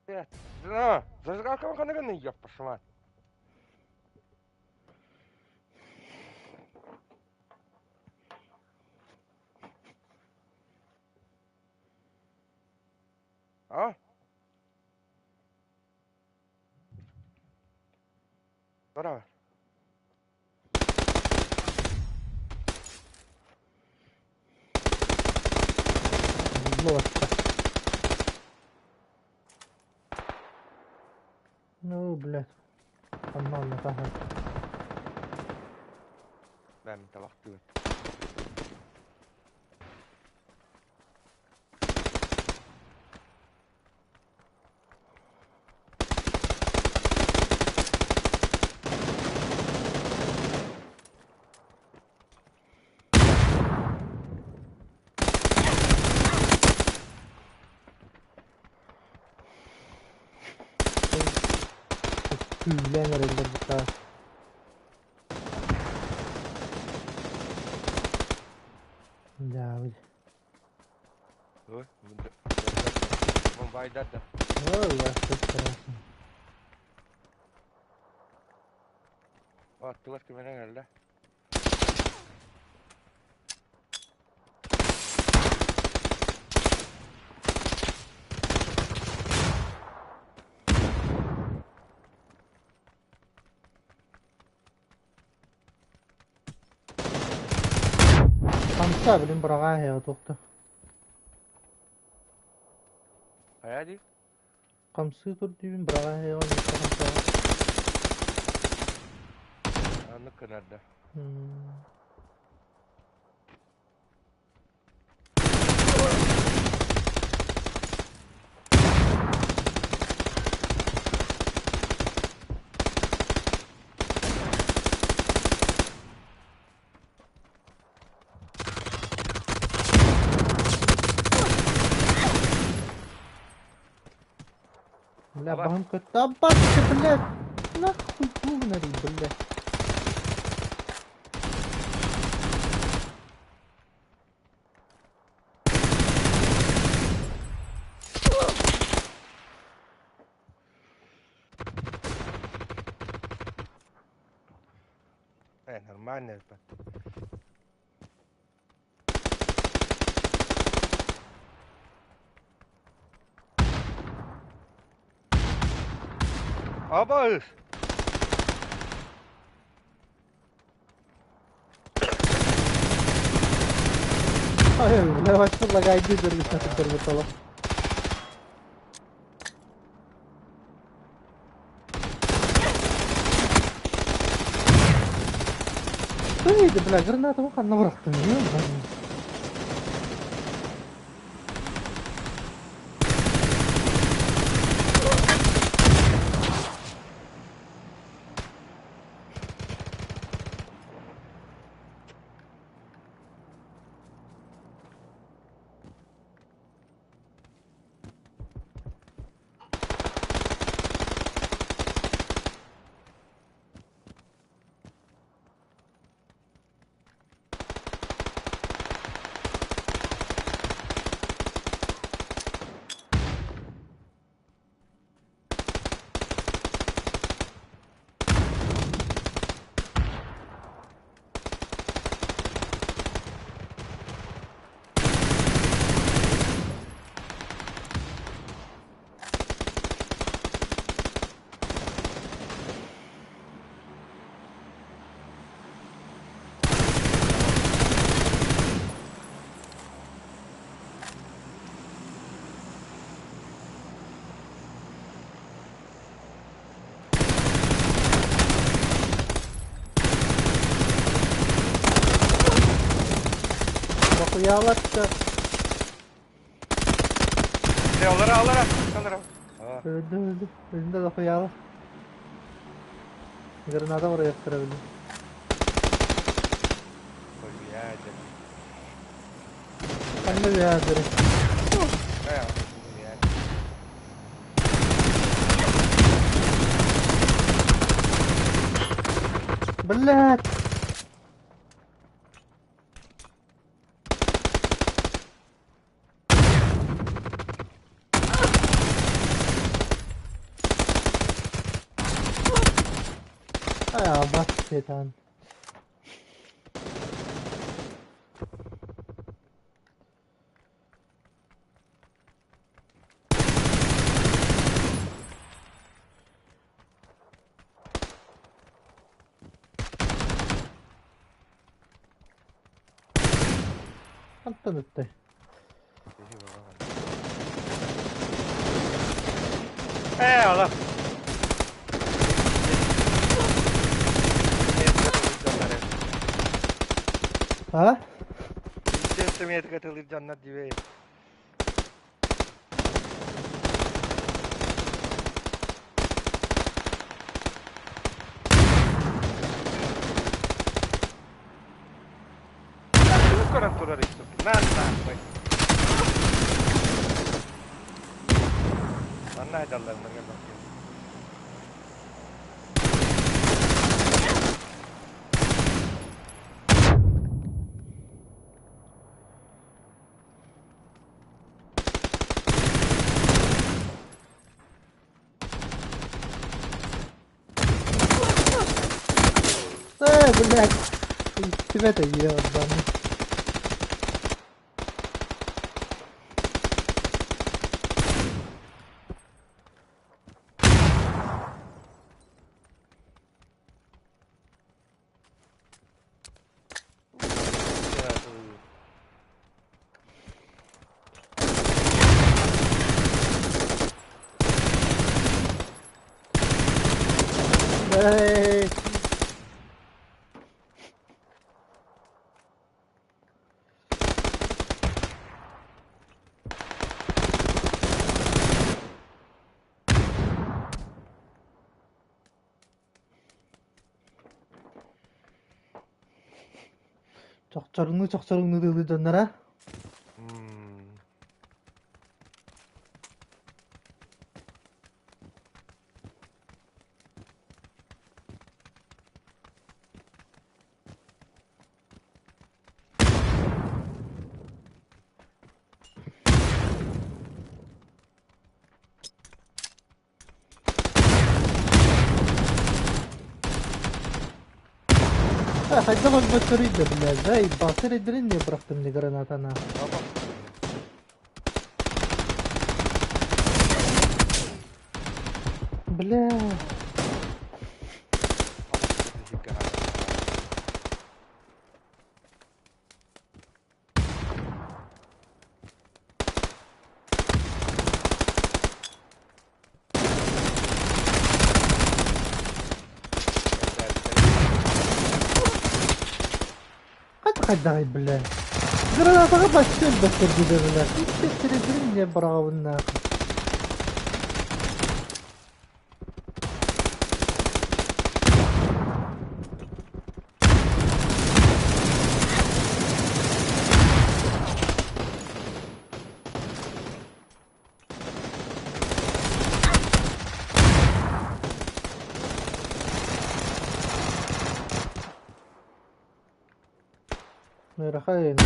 На, зажигалка ханныгын ёппашма. А? Браво. Ловко. Ну, блядь. Онно таһар. Бэм табахтыыр. Күүлээн эрэллэр бутаа. Дьаабы. Ой, Бомбайдар да. Ой, прекрасно. Аттылар кимэнэн кэллэ. Хамса, блин, быраҕаа эһэҕэ туохта. Хайа дии? Хамсыы тур диибин быраҕаа эһэҕэ оннукка хамсаҕа. Аннык гынар да. Бля, Аба. баһым көттө. Аббатчы, блядь! Нахуй тугнарый, бля. Нормально это. Абаыс! Ай, бля, вообще лагайды дөргүтэ көрбүт Ты, бля, гранату ханна бырахтың, ебаный. Бакуялар да. Алара, алара, алара. Öldü öldü. Önünde bakuyala. Granada oraya yaptırabilirim. Anne bir yerleri. Блядь! Абат сетан. Хантан ыттай? Ээ, олох. А? Метр дьоннор диибэй. Көрөн турар исток. На нахуй. Манна айдаллар мырга бакы. Э, блядь. Тебя-то ебаный. Эй. Чохчоруҥнуу чохчоруҥнуу дылы дьонноро. Хайдах өлбөттөрүй да, блядь, заебал. Сирэйдэрин не бырахтым не гранатана. Бля. Хайдаҕый, бля. Гранатаҕа бачча өлбөттөр дии, бля. Сирэйдэрин не быраҕабын нахуй. Ыарахан.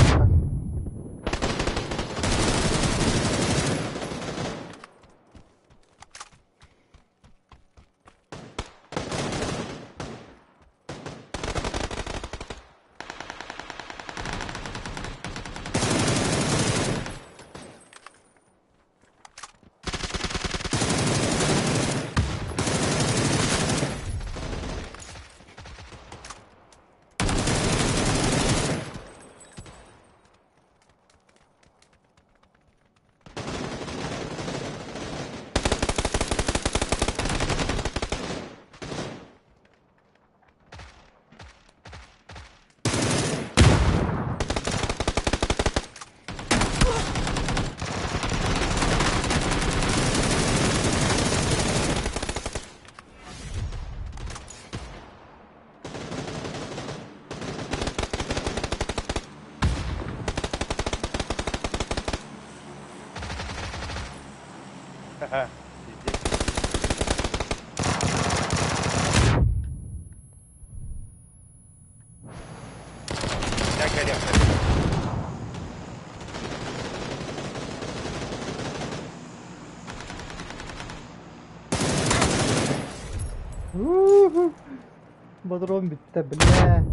Пиздец. На горе. У-ху. Бодром бүттэ, бля.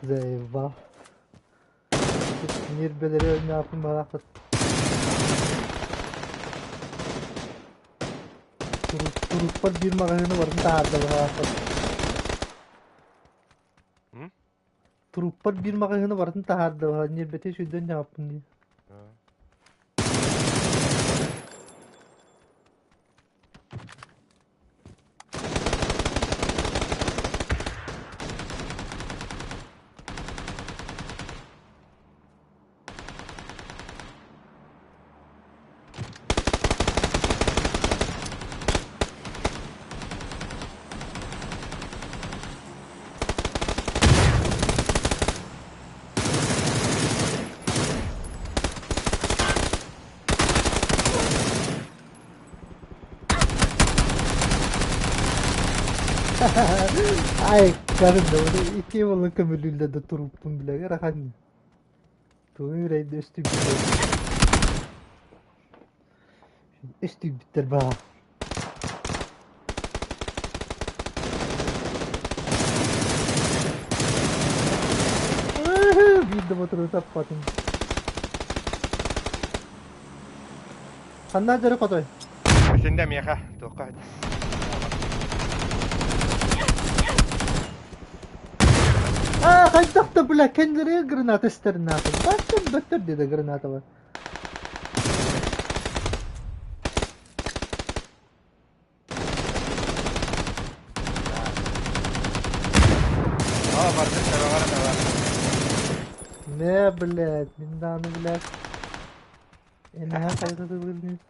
Заебал. Ньиэрбэлэри ойнооппун баҕарахпыт. Турукпар биир маҕаһыыны барытын таһаарда баҕарахпыт. Турукпар биир маҕаһыыны барытын таһаарда баҕар ньиэрбэтэ сүрдэн дьаҕаппын дии. Ай, карында икки буолан көмүлүллэ да туруппун билэ ырахан. Тугу үрэйдэ өстүйбүттэр. Өстүйбүттэр баа. Биир да ботуру таппатым. Ханна дьөрү хотой? Синде миэхэ туохха Аа, хайдах да бля, кэннилэригэр граната эстэрин аатын. Бачча бөттөр диэдэ граната бар. Аа, бардыр сабаҕара да бар. Не, блядь, мин даҕаны, блядь. Эмэһэ хайҕатыбын.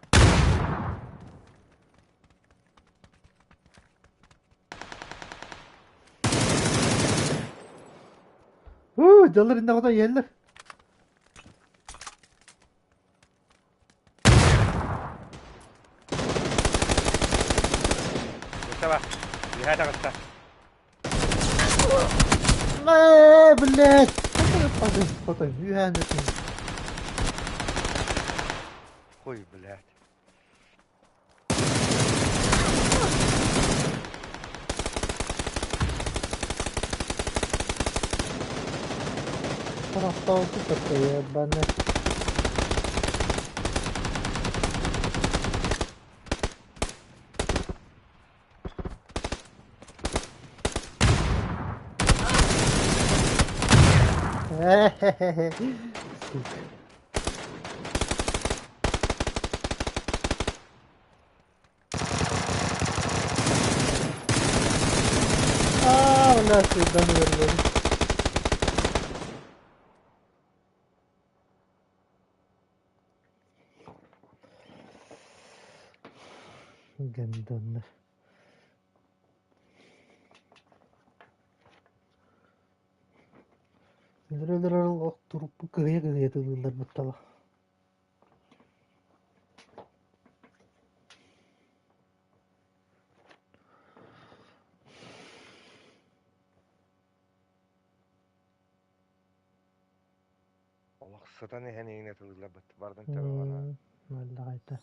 Уу, дьаллар иннэ хотон иһэллэр. Саба, үөһээ таҕыста. Ээ, блядь! Хотон, хотон, үөһээн өтүн. Хуй, блядь. Харахтаабыт ебаный. Сука. Аа, бля, сыдан вернули. Гандоннар. Өлөр-өлөр туруппу кыһыйа-кыһыйа тылыыллар буттала. Олох сытан иһэн иҥнэ тылларбыт бардын төбөҕөнө. Маллаҕайта.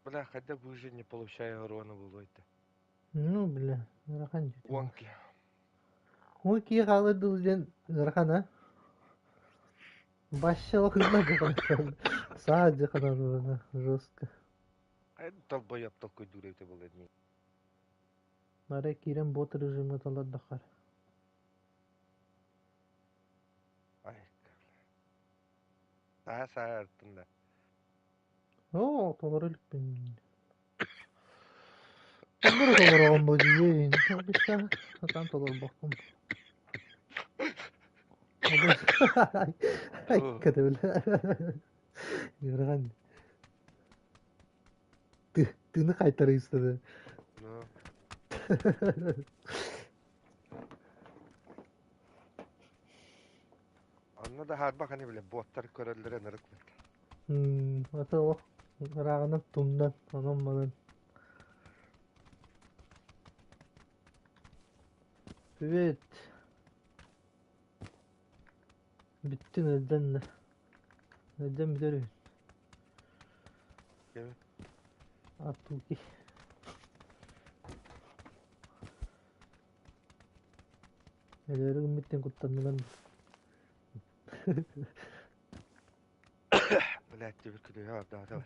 Бля, хотя бы уже не получая урона булуйта. Ну, бля, ыарахан дьүтү. Уонки. Ой, киһи хаалар дылы диэн ыарахан, а? Баща кызна дьахана. Саа дьахана жестко. Долбоеб толкуйдуур эбитэ буолуо дии. Бары киирэн бот режимҥэ талардаххар. Ай, саа саа артын да. Оо, толоро иликпин. Оннук толороҕун бу дии. Обычно сатаан толорбоккун. Айката бля. Ыарахан. Тыны хайтарыыстады. Ну, онно да хаарбах ани биле боттар көрөллөрө ынырык бит. Ата олох ырааҕынан тумнан, онон-манан. Привет. Бүттүн өлдөн да. Өлдөн бүтэр үһү. Атуки. Өлөөрү гыммыттан куттаннылар. Блядь, тебе күлүгэ ордоото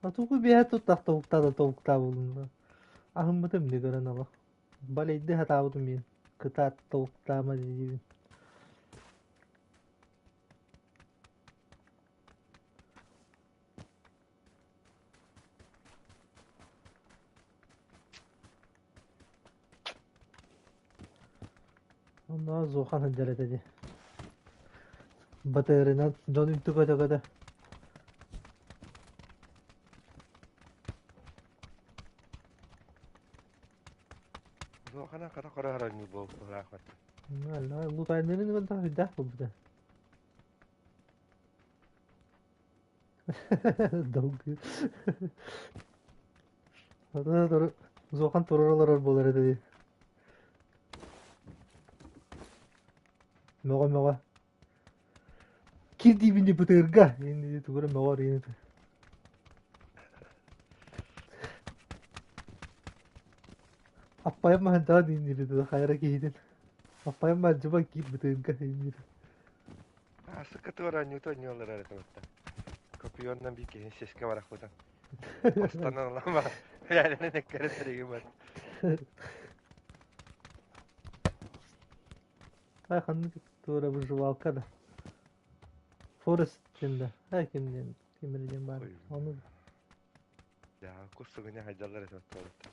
Атуку биэһэ туттах тобуктаата тобуктаа булунна. Аһыммытым эмне көрөн олох. Балейды хатаабытым мин. Кытаат тобуктаама диибин. Онно Зохан сылдьар этэ дии. Батыырынан дьон үнтү көтө-көтө. Зохана хара хара харанньуу буолуохтаах. Лутайнырын кытта үрдээх буолбута. Долгуй. Зохан турар олорор буолар этэ дии. Мөҕө-мөҕө. Кир диибин дии бытыырга. Инни тугу эрэ мөҕөр ини. Аппайым маһынтаҕа диин хайара киһитин. Аппайым маһынчыба киир бытыырга иннир. Асыкка туора анньута анньуоллар эрэ тымытта. Копионнан би киһи сискэ барахпытан. Останан ылама. Ялена неккере теригим бар. Ай ханнык туора выживалка да. Форест диэн да. Ай ким диэн ким эрэ диэн баар. Ону Я курсугуня хайдаллар этэ туората.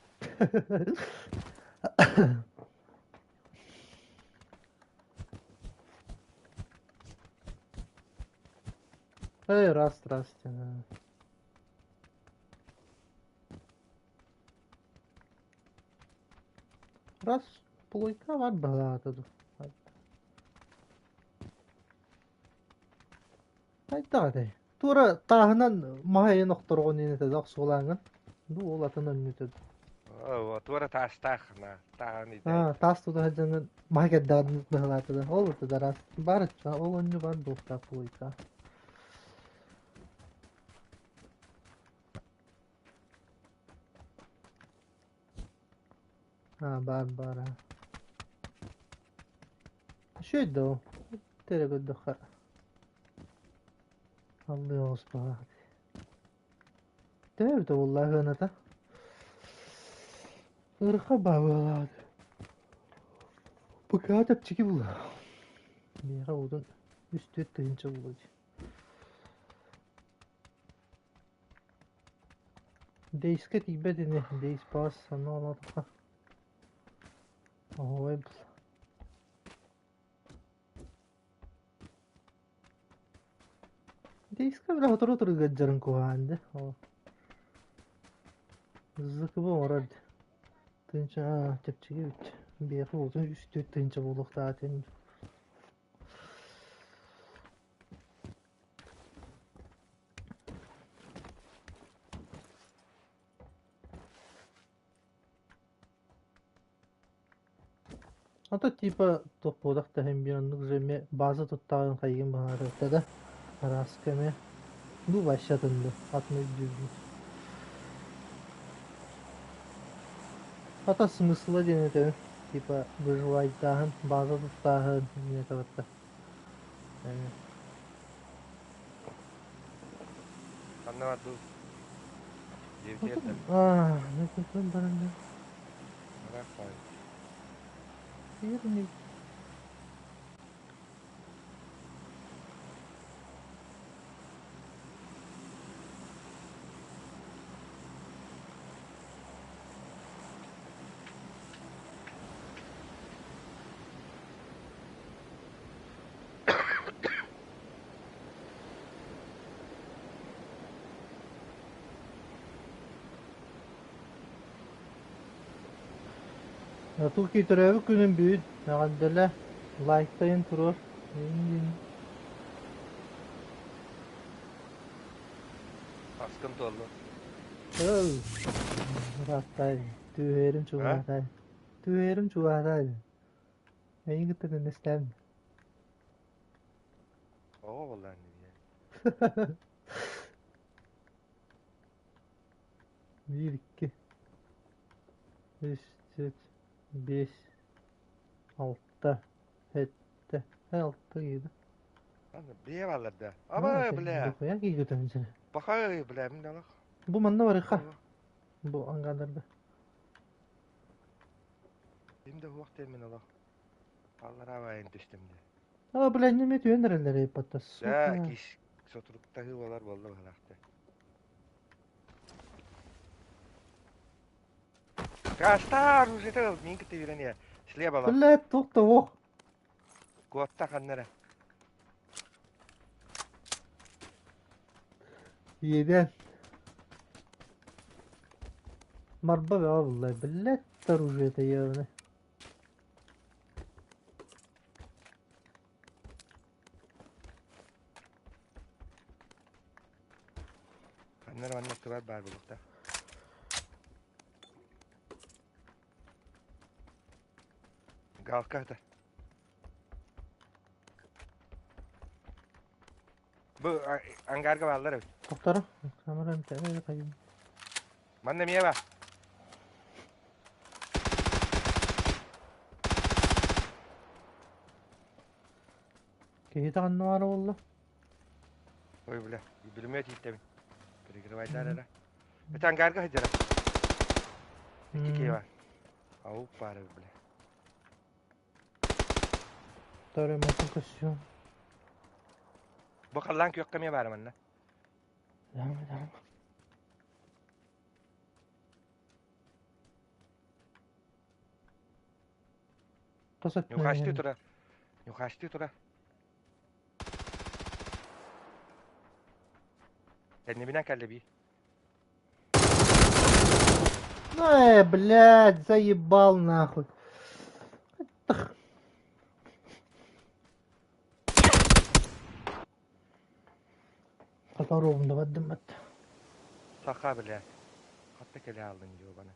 Эй, раз, здрасте. Раз, плойка бар баҕаата ду. Хайдах этэй? Туора тааһынан маһайын охторҕон иин этэ да охсуолааҥҥын. Ду ол атын өннүтэ. Туора таастаах на тааһын Аа, идэйт. Таас тута сылдьаҥҥын маһы кэрдэҕин быһалаата да. Ол это да раз. Бар ол онньу бар буолуохтаах плойка. Аа, баар баар аа. Үчүгэй да ол. Тэрэ көрдөххө. Аллыы оҕус баҕа. Төһө эбитэ буолла сыаната? Ырха баабыалаат. Пока чэпчэки буолла. Миэхэ уутун үс-түөрт тыһыынча буолуо дии. Дейскэ тиийбэт ини, дейс паас онно олоотоххо. Оһуобай буолла. Дейскэ бile сотору тургаддьарын куһаан дии. Ол ЗКБ оҥорор дии. Тыынча чэпчэки эбит. Биэхэ уотун үс-түөрт тыһыынча буолуохтаах этин. Ото типа туох буолах да иһин биир оннук же эмиэ база туттаҕын хайыгын баҕарарта да араска эмиэ бу вообще атын да атын өйдүүбүн. Ата смысла диэн этэбин типа выживайдааһын база туттааһын эмиэ табатта эмиэ. Ханна бар дуу? Диэбитигэр да. Аа, ну баран да. Ыраах баҕайы. Верный. Туки төрөөбүт күнүн бүгүн эҕэрдэлээ, лайктайын туруор Аскын туолла. Ырааттай, түһэрим А? чугаһатай. Түһэрим чугаһатай. Эйигин кытта тэннэстээн. Оҕо буоллаан дии. Биир, икки, үс, түөрт, биэс, алта, сэттэ, алта киирдэ. Аны бэйэ бааллар да. Абай, бля. Дохуя кииргэ түһүнсэ. Бахай, бля, мин далах. Бу манна барыха. Бу ангадарда. Ким да хуох мин олох. Аллараа байын түстүм де. А, бля, неме түһэн эрэллэр эппатта. Да, кис сотуруктаһыы болар буолла быһалаахта. Кастар уже мин кытта үйрәнә. Слева бала. Бля, туох да ох. Куотта ханнара. Иэдээн. Марба бөҕө булла. Блядь, оружие-то ебаное. Ханнара манна тыбар баар булукта. Галка это. Бу ангарга бааллар эбит. Тохторо. Камера эмтэ хайым. Манна эмиэ баар. Киһи даҕаны баара буолла. Ой, бля, билимэ тииттэбин. Перегревайдар эрэ. Это ангарга сылдьара. Икки киһи баар. Аук баар эбит, бля. Второй мотор костюм. Бу халлаан күөххэ эмиэ баара манна. Дама, дама. Хас өттүнэн Ньухаастыы иһэн. тура. Ньухаастыы тура. Кэннибинэн кэллэ бии. Блядь, заебал нахуй. Которого бардым бат. Саха, бля. Хатта кэлэ алдың ёбана.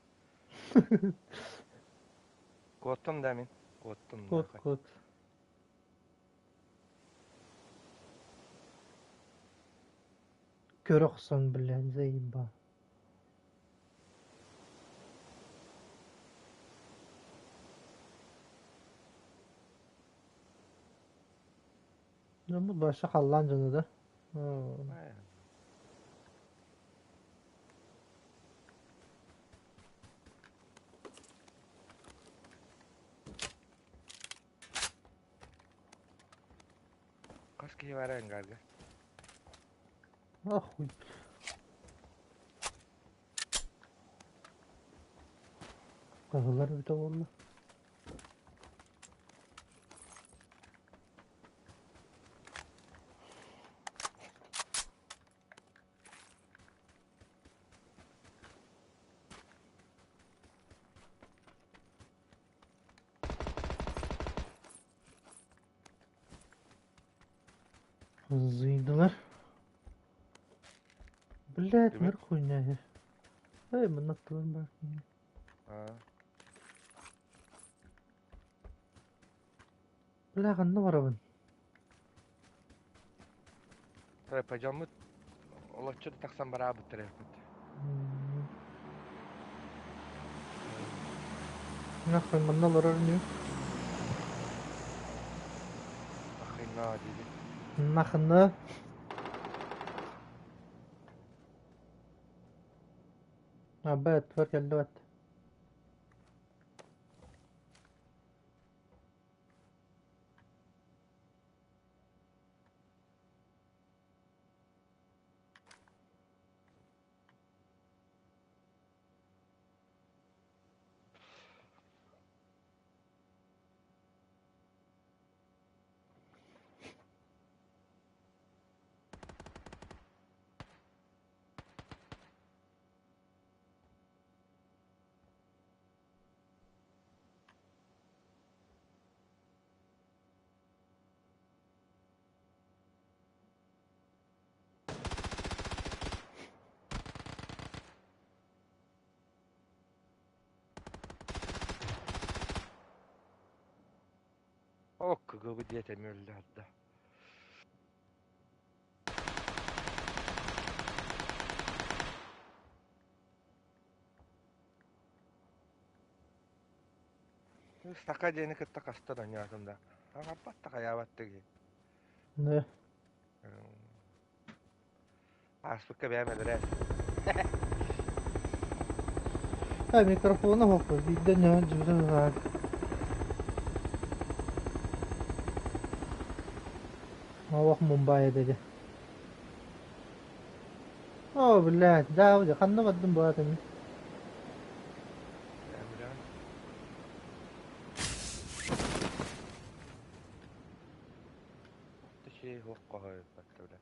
Куоттум да мин. Куоттум Кот, нахуй. кот. Көрө охсон, блядь, заебал. Дьоммут баша халлаан дьоно да. Хас киһи баара ангарга? Охуй. Кыһыллар бүтэ буолла. Зыйдылар. Блядь, Кими? ныр хуйня. Эй, манна туран бар. Аа. Бля, ханна барабын? Пойдеммут олоччу да тахсан бараабыттар эбит. Нахуй манна олорор ини. Нахрена диди. Нахна. Абат, твар кэллибэт. Ок, кыгыбы диэтэ мөллө да. Сака диэни кытта хаста да ньаатым да. Аҕаппат да хайаабат да. Да. Ааспыкка бэйэм өлөрөө. А, микрофона хоппу. Биирдэ нөһөн дьыбытын ылаар. Олох Мумбай dedi. О, блядь, да, ханна бардым баатым. Бэйэм Тиши хуох бля.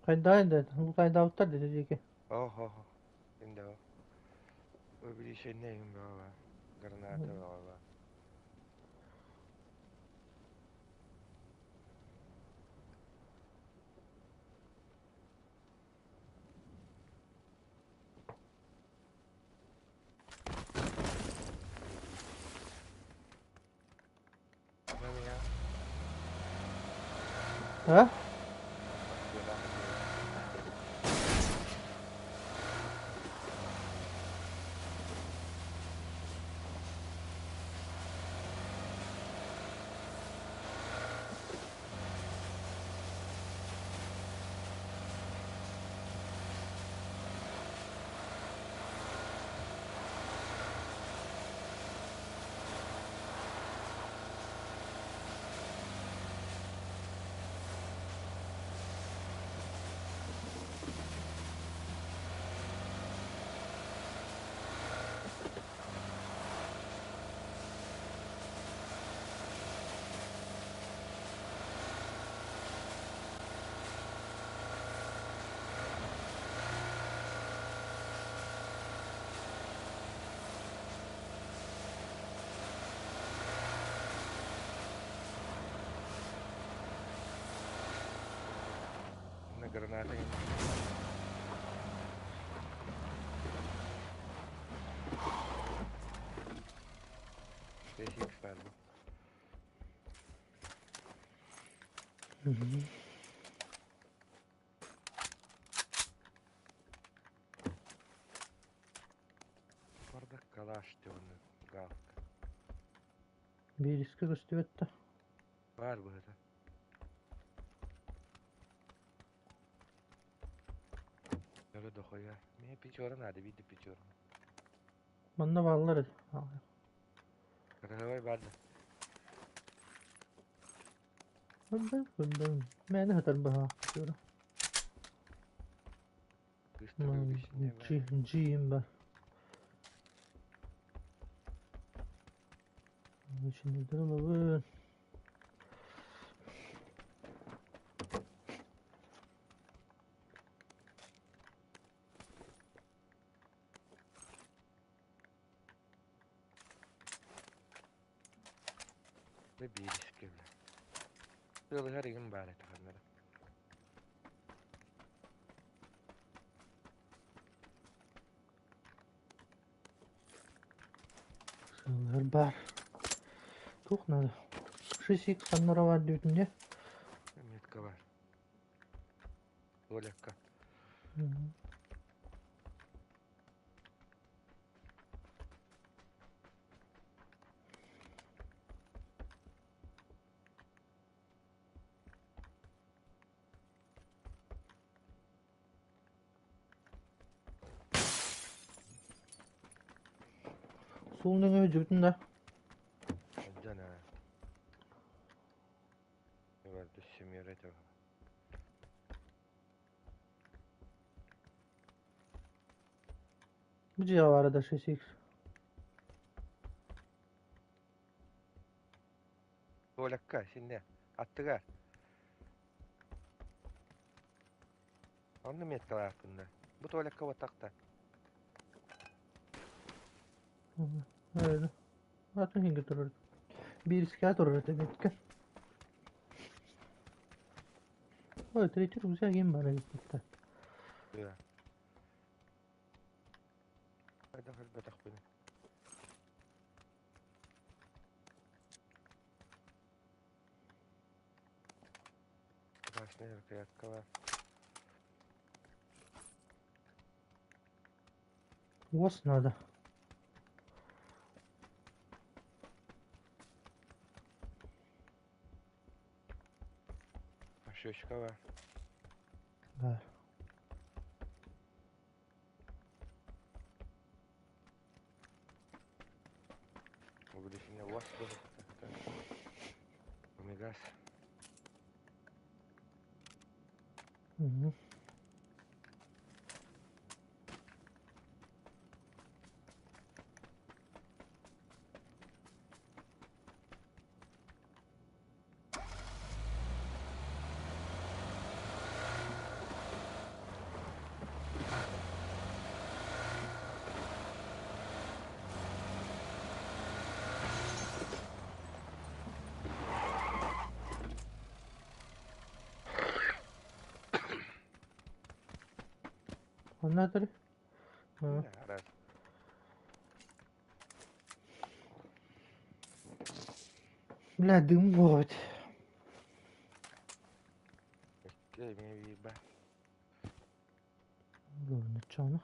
Хайдаан да, бу хайдаабыттар деді диэки. Охо, инде Увеличение баба. Граната баба. А? На граната. Бесик бар бу. Бардак калаш оны галка. Бириски көстүбөттө. Бар бу это. Öyle дохуя. Мне печора надо, видно печора. Манна бааллар. Красивый бар да. Мэни хатар баха. Быстро Джи ба. Şimdi duralım. Ve bir risk bile. Böyle her gün bari takanları. Атыылар баар. Туох надо? 6X ханнара баар диэбитин дии. Метка бар. Туалекка. Суол нөҥүө дьүбүтүн да. Дьон аа. Эбэрдэ семеро этэ. Бу дьиэҕэ баара да 6X. Туалекка синне аттыгар. Онно меткалаахпын да. Бу туалекка уоттахта. Öyle. Атын иһингэ турар. Биирискэ турар этэ метка. Ой, третий рюкзак им бара гиппиттэр. Да. Хайдах өлбөтөхпүнүй? Красная ракетка бар. Уос надо. Ошечка бар. Да. Увеличение у вас тоже. Омегас. Мгм. Ханна этэр? Аа. Арас. Бля, дым буолбут. Эмиэ биир ба. Ничего.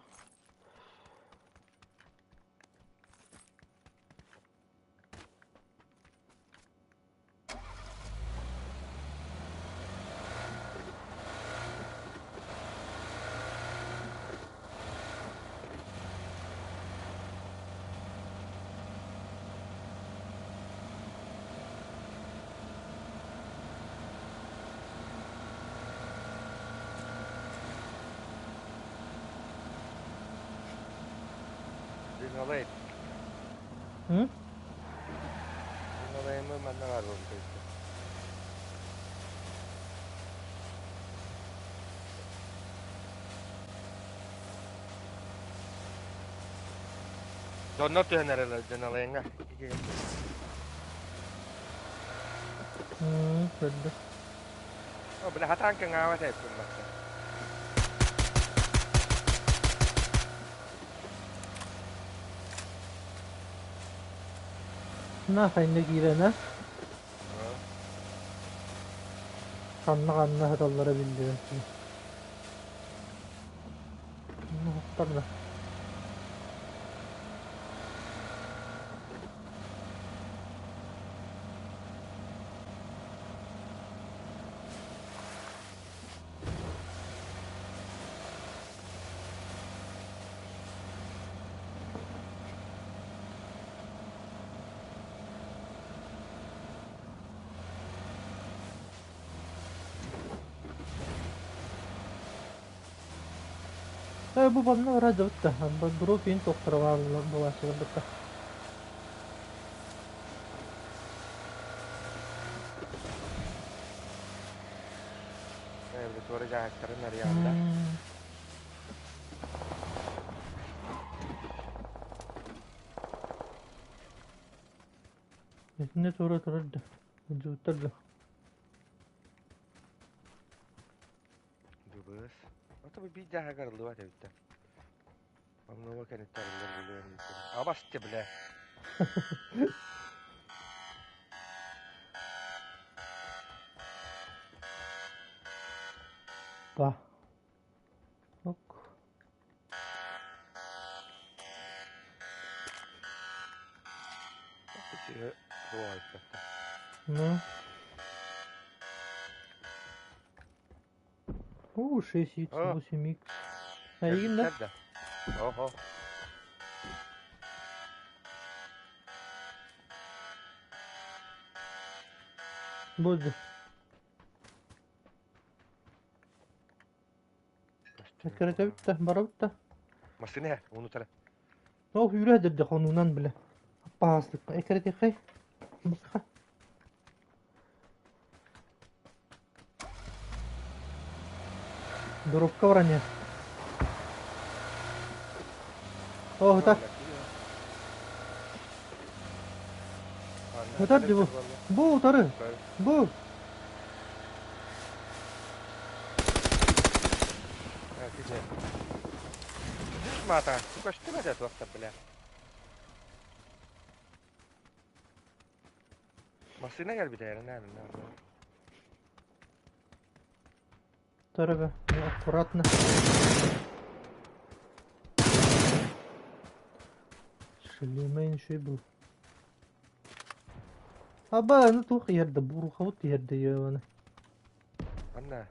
Дыналай. Hı? Дыналайымы манна бар болду. Донно түһэн эрэлэр дыналайыңа. Көрдө. О, бля, хатаан кыҥаабат эбиппин бакка. На хайна киирэн ханна-ханна сыталлара биллибэт. Оһохтор да. Э, бу манна бара дьабытта. Дроп-ин тохторо бааллар буолааччылар бытта. Э, бля, туора дьаһаттарын арыйаҕын да. Итиннэ туора турар да. Дьабыттар да. Дыбыс. Ото бу биир дьаһагар ыллыбат эбиттэр. Оннуга кэнниттэн арыллар буолуо. Абасты, бля. Па. Ок. Ну. О, 6х, 8х. А игин да? Ого. Болды. Эккирэтэ бүттэ, бара бүттэ. Массыына унутара. Ол үүрэ дэрдэ хонуунан билэ. Аппаастыкка эккирэтиэххэй. Быкка. Дурукка баран иһэр. Оо, ытар. Ытар дии бу. Бу утары. Бу. Маата, көстүбэт туохтар бile. Массыына кэлбитэ эрэ Дорого, аккуратно. Шлемейн шүй был. Аба, ну туох иһэрдэ, буурухабыт иһэрдэ ебаны. Анна.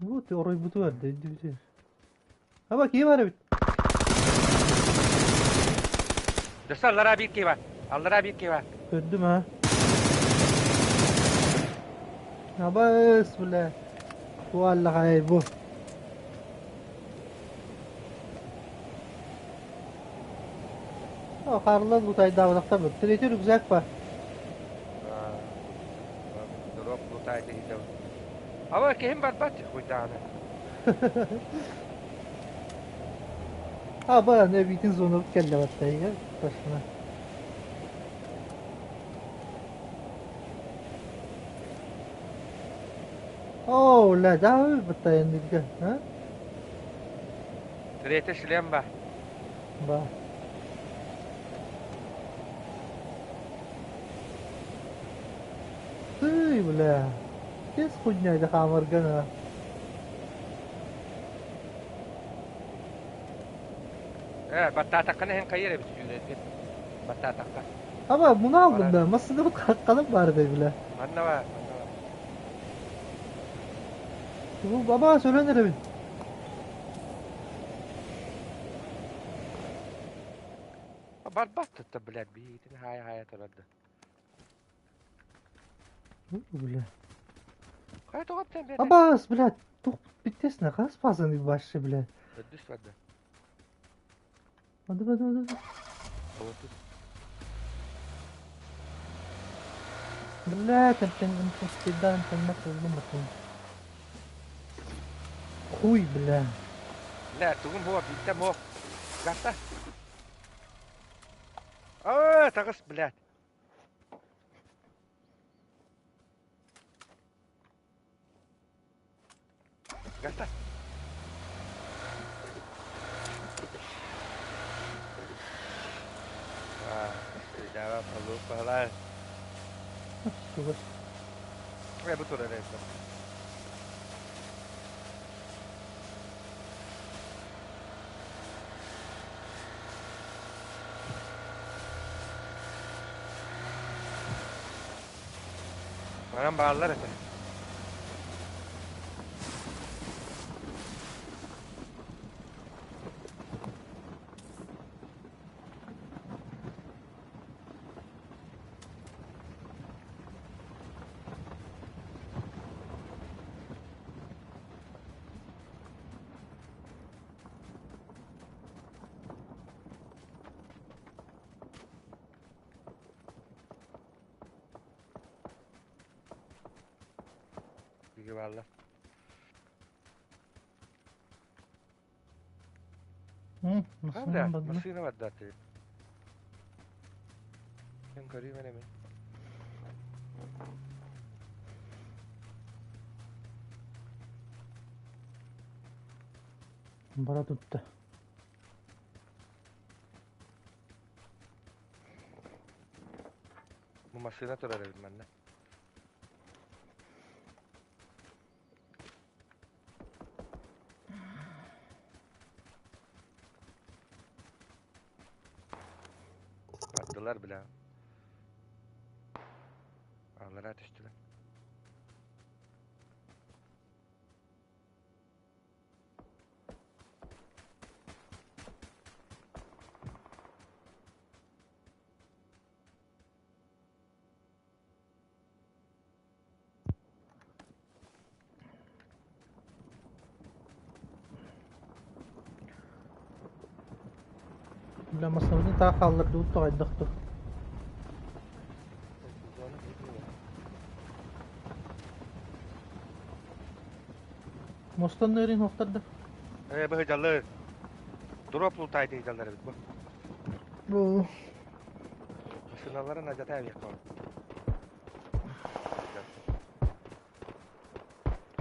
Вот оройбуту эрдэ өйдүүтү. Аба киһи бар эбит. Дөссө аллараа биир киһи бар. Аллараа биир киһи бар. Көрдүм ha. Абас бля. Туаллаҕай бу. Харлан лутайдаабатахтар бу. Третий рюкзак бар. Дроп лутай киһитэ. Аба киһим барбат хуйдааны. Аба не битин зона кэллэ баттайга башына. Оо, ла да баттайын а? Третий шлем ба. Ба. Ты, бля. Кес хуйня это хамаргана. Э, баттаатаккана һин хайыр эбит сүүрэргин. Баттаатакка. Аба муну алдым да. Масыны бут қалып бар да бля. Манна бар, манна бар. Бу баба сөйлөнөр эбит. Барбат тутта, блядь, биитин хая-хая турарды. Бля. Хайа тоҕоттон бэйэтэ? Абаас, блядь, тух бүттесіне қас базаны башы, бля. Өдүс барда. Ады, ады, ады. Олоту. Бля, тем тем тем. Хуй, бля. Бля, тугум хуа, биттем хуа. Гаста. Аа, тагыс, блядь. Гаста. Аа, давай полупала. Чугас. Э, бу турар эбит. Манан бааллар этэ. Биги бааллар. Масына Бля, бадына. массыына бардааты. Мен көрүүм эне мен. Бара тутта. Массыына турар эбит манна. Бардылар бля. Аллараа түстүлэр. Бля, массыынабытын таах хааллардыбыт тоҕойдох дуу. Мостон нырын охтордо. Ээ, быһыдьаллар. Дроп лутаайдыы дьаллар эбит бу. Бу Массыыналарын алдьата эбиэххэ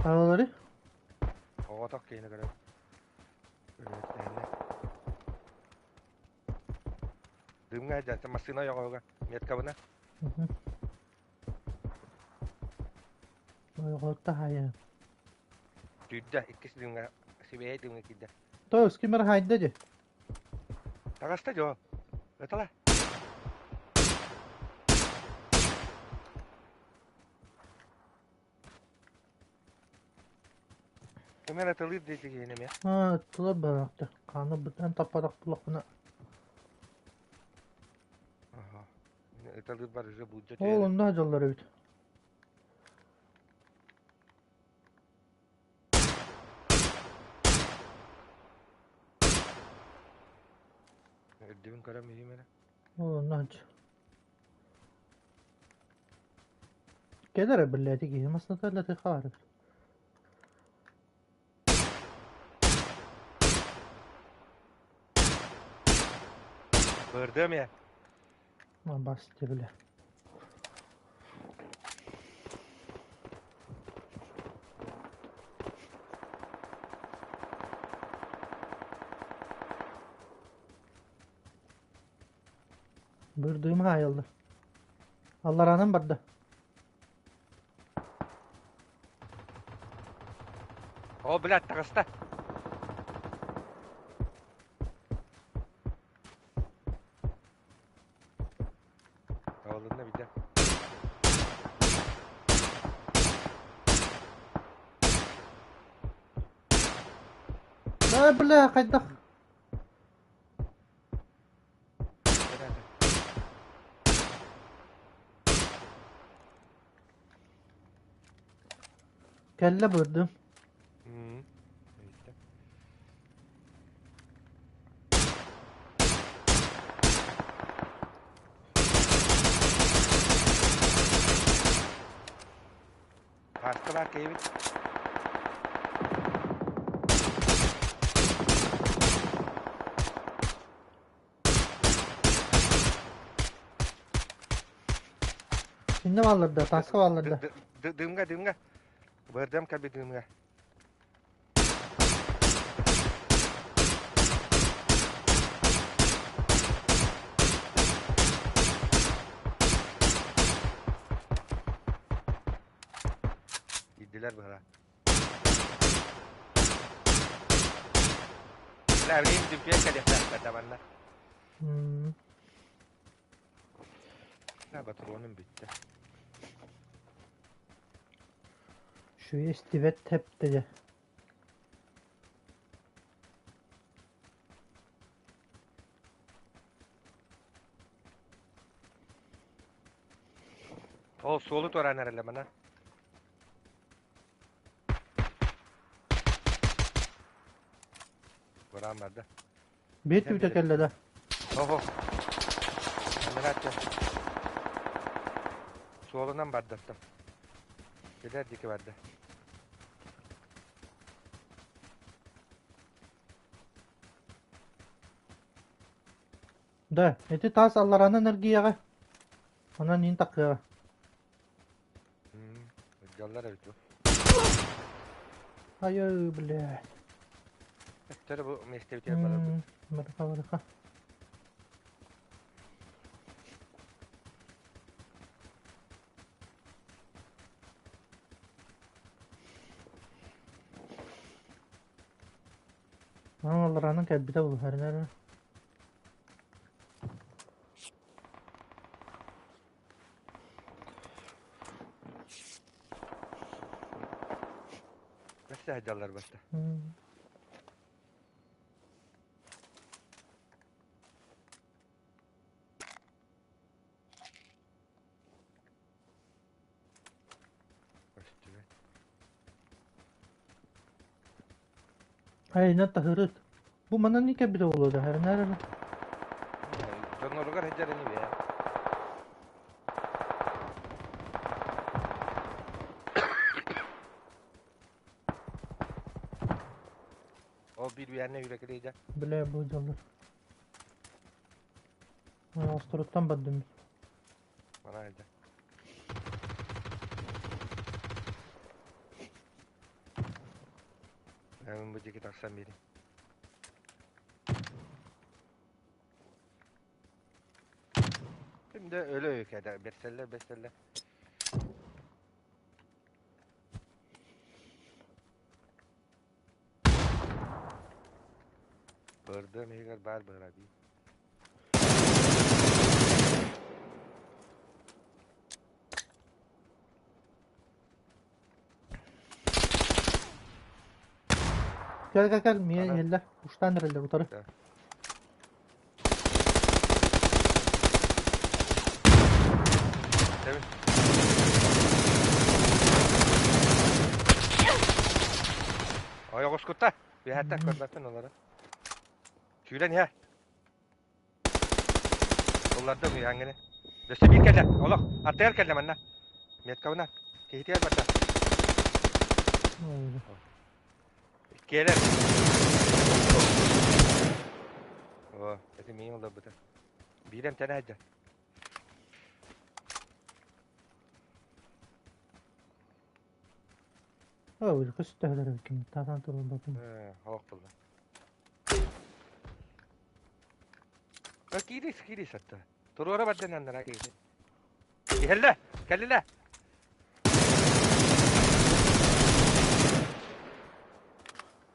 Хаалары? Оҕотох киһини көрөр. Үлэһиттэһиннэ. Дымҥа дьэ массыына ойоҕоһуга меткабына. Ойоҕоһукта хаайа. Түүрдэ иккис дымҥа сибиэһэй дымҥа киирдэ. Тоос ким эрэ хаайда дии. Таҕыста дьоо. Ытала. Ким эрэ ытылыыр диэки киһини эмиэ. Аа, ыттылар бараахта. Хааны бытан таппатах булахпына. Аха. Ыталыыр бар уже буулдьа Ол түһэрэ. онно дьоллор эбит. Үрдүбүн көрөн иһиим эрэ. Ол онно Кэлэр биллээти киһи масната латы хаары. Бырдым я. Бас бile. Бырдыым хаайыллар. Аллараанан барда. О, блядь, таҕыста. Табылынна битэ. Ай, бля, хайдах? Кэллэ бырдым. Пааска баар киһибит. Инне бааллар да, тааска бааллар да. Дымга, дымга. Бырдым кэлби дымга. Киирдилэр быһа. Бля, билигин дүппүөн кэлиэхтээхтэр да манна. Батронум бүттэ. Үчүгэй истибэт тэптэ дьэ. Ол суолу туораан эрэллэ мана. Бураан барда. Биир түбүтэ кэллэ да. Оһо. Анараа Суолунан бардаттым. Билэр диэки барда. Да, ити таас алларанан эргийэҕэ. Онон иин такыаҕа. Дьаллар эбит бу. Айыы, блядь. Өттөрө бу миэстэбитигэр барарбыт. Барыха, барыха. Аллараанан кэлбитэ буолуо эрэ. Бэс сылдьаллар баста. Көстүбэт. Айна таһырыт. Бу манан не кэлбитэ буолуо да эрэ. Дьонноругар сылдьар ини бээ. Ол биир үйээннэ үүрэ Бля, бу дьоллор. Осторуттан бардым. Мана сылдьар. Мен бу диэки тахсан биэрин. Şimdi ölü ülkede berseller berseller. Бырдым иһигэр баар быһыра дии. Кэл кэл кэл, миэ Ана. иһэллэр. Уштаан эрэллэр утары. Да. Эбит. Ойоҕоскутта. Үөһэттэн көрбөппүн олору. Сүүрэн иһэ. Ыллардым үһэҥҥини. Өссө биир кэллэ. Олох. Аттыгар кэллэ манна. Меткабынан. Киһитигэр барда. Иккиэлэр. О, эти миин олорбута. Биир эмтэнэ сылдьар. Ой, көстөһөлөр ким таатан турбатым. Олох булла. Киирис, киирис атта. Туруора бардан аннара киирис. Иһэллэ, кэллилэ.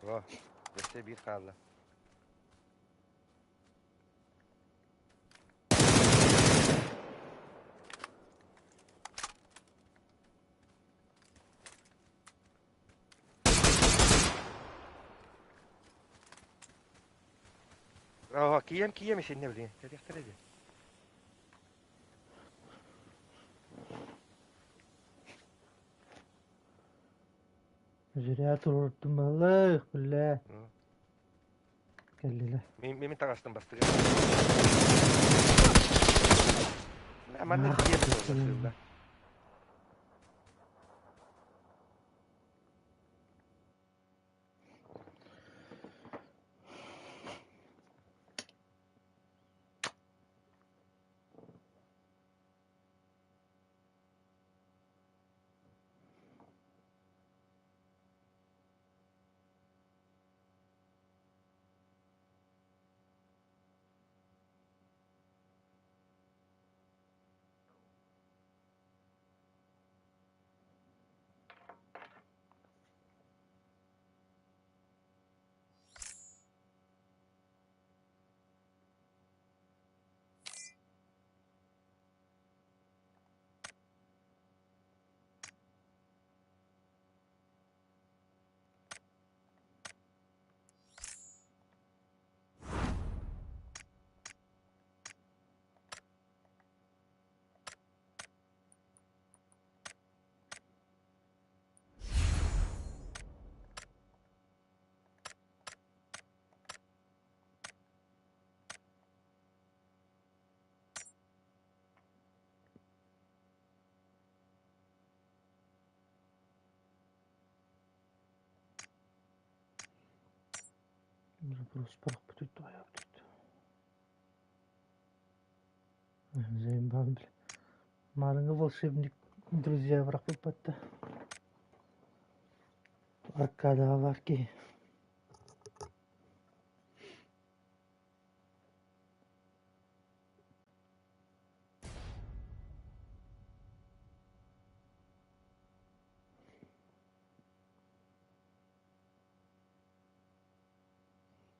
О, өссө биир хаалла. Оо, кием кием исиннэ билигин. Кэлиэхтэрэ дии. Зря туруортумалых, бля. Кэллилэр. Мин мин таҥастым бастыгы. Манна тиийэн буолла. Запрос бүтүттү айа бүтүттү. Заебал, бля. Марыңы волшебник друзья бырахпыппатта. Аркадаҕа бар киһи.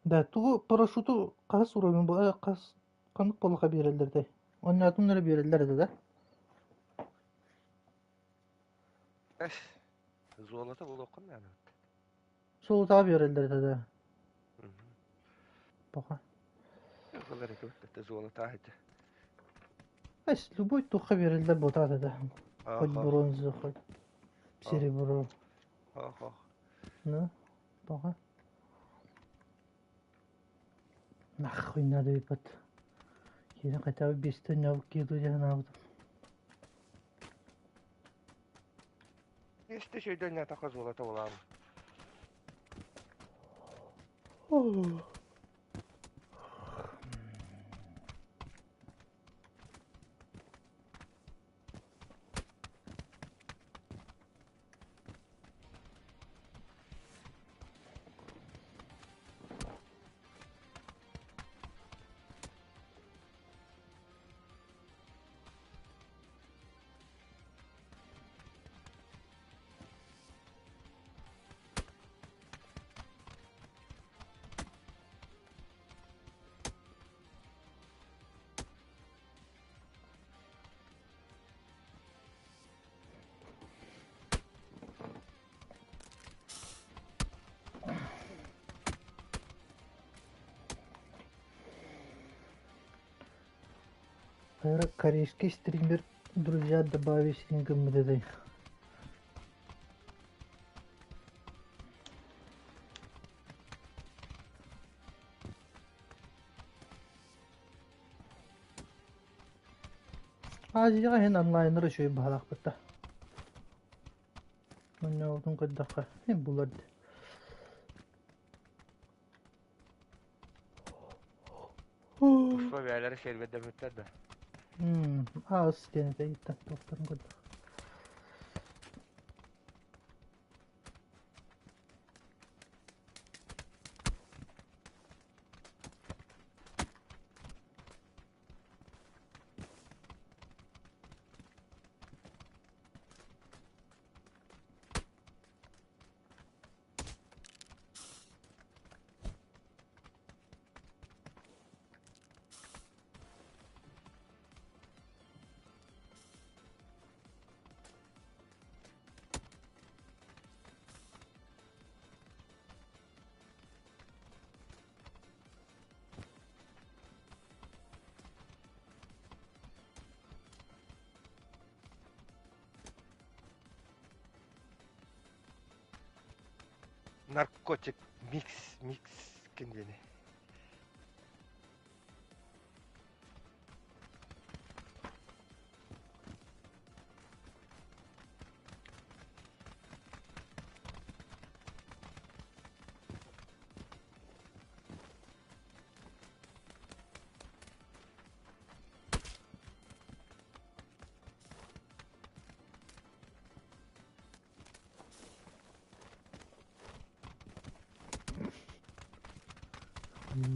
Да, тугу парашюту хаһыс уровень бу хас ханнык буоллаха биэрэллэр этэй? Онньоотун эрэ биэрэллэр этэ да? Эс, золото булуоххун наада. Суолутаҕа биэрэллэр этэ да? Пока. Ылар этэ золото этэ. Эс, любой туохха биэрэллэр буотаат этэ. Хоть бронза, хоть серебро. Ну, пока. Нахуй надо ебать. Киирэн хотя бы биэстэн ньабык киирдэ дии санаабытым. Биэстэ үчүгэйдэн ньаатахха золото булаам. Корейский стример друзья добавить гыммыт Азияҕа иһин онлайнер үчүгэй быһалаахпыт да. Онньообутун көрдөххө, булар дии. Туспа бэйэлэрэ сервердэммиттэр да. Аас диэн этэ иттэн туохтарын көрдөх. Наркотик микс микс кинини.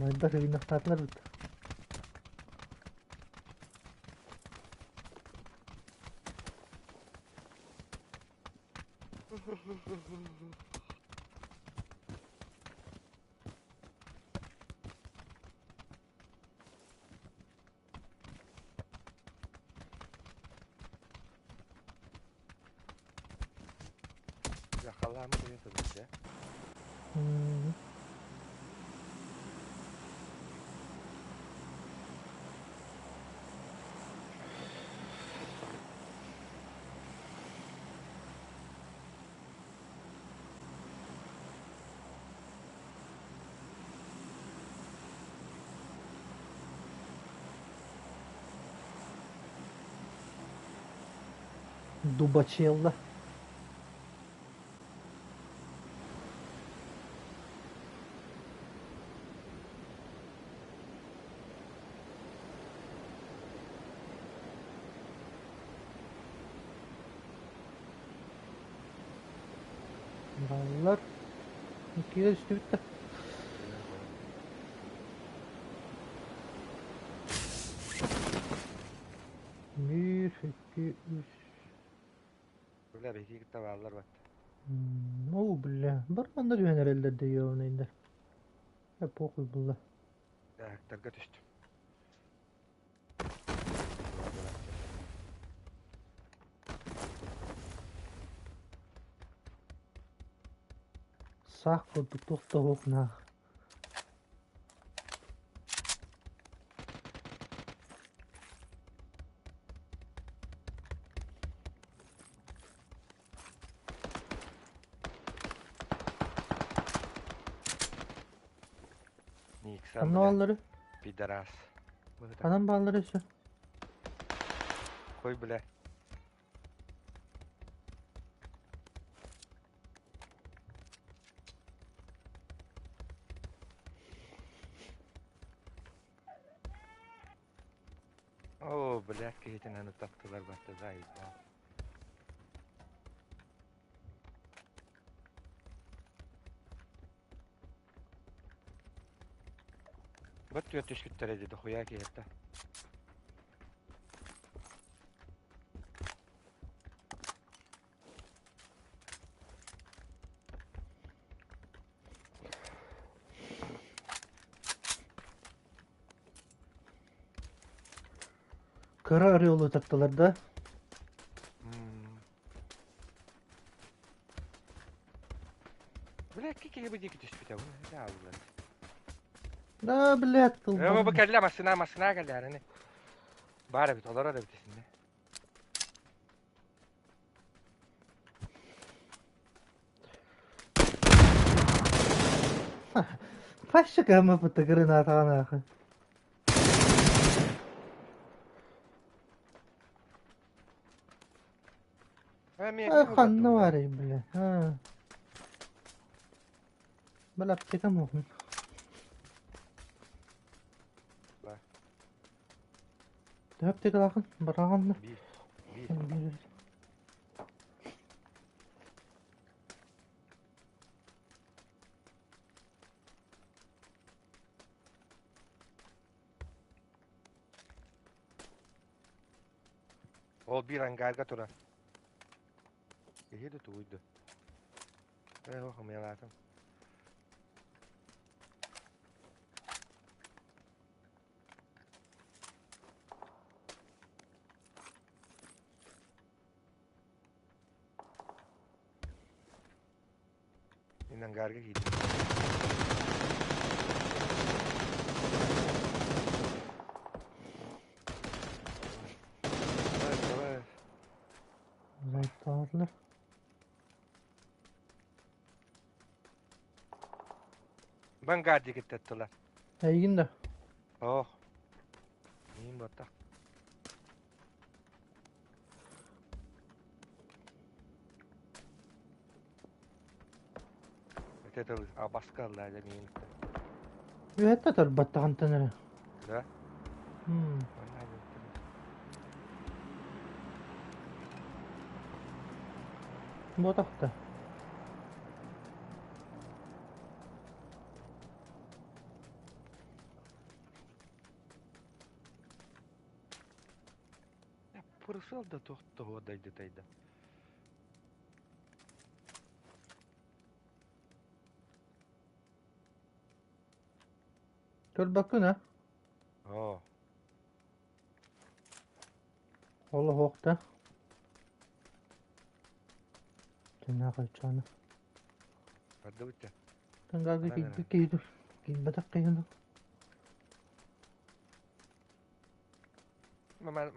Майдар ыйнахтаатылар бит. Халаама деген тылбыт ээ. Дубачелла. Баллар. Иккигэ түстүбүт да. Биир, икки, үс. Бля, биһиги кытта бааллар бат. Оо, бля, барманнар үһэн эрэллэр да ёбаныйдар. Похуй булла. Дьаһыктарга түстүм. Саах курдук туох да уох наах. Никсан, Ханна бля, бааллары? пидорас. Быһыта. Ханан бааллары өссө? Кой, бля. О, блядь, киһитин аны таптылар батты заебал. Бат түөрт түспүттэрэ дии дохуя киһиэхэ. Кыра орелу таттылар да? Бля, киһи бу диэки түспүтэ бу аалылар. Да, блядь, Э, бу тылбан. кэллэ массыына, массыына кэллэ аны. Баар эбит, олорор эбит исиннэ. Пащика мы пытыгырына таҕанаахы. Э, мен Э, мен ханна олордум, бля. баарый, бля. А. Бля, аптека мохун. Ба. Төһө аптекалаахын? Бараҕанна. Биир. Биир. Биир. Ол биир ангарга турар. Киһи да тугуйду. Э, ох, умелаатым. Мин ангарга киирдим. Давай, давай. Зайттаатылар. Бангар диэки тула. Эйигин да. Ох. Мин баттах. Это абаска алла мин. Үһэтте турбаттаҕантан эрэ. Да? М. Буотахта. Пырысыл да тохто дайды тайда. Көрбөккүн а? О, Олоһуохта. Тынаах айчааны. барды бутта. Тынгаага Ана киирбит киһи киирбэтэх киһи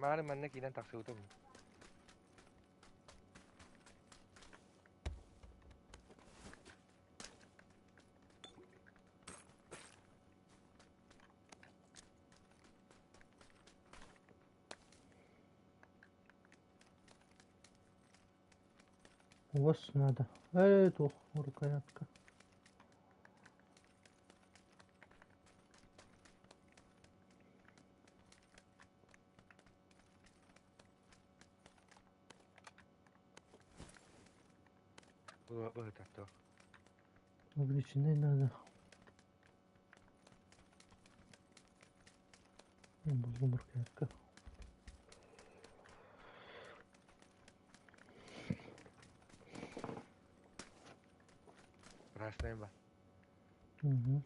Маары манна киинен тахсыбытым. Уос надо. Эй, туох рукоятка. Бу бу татто. Увеличенный надо. Булгум рукоятка. Красный ба. Угу.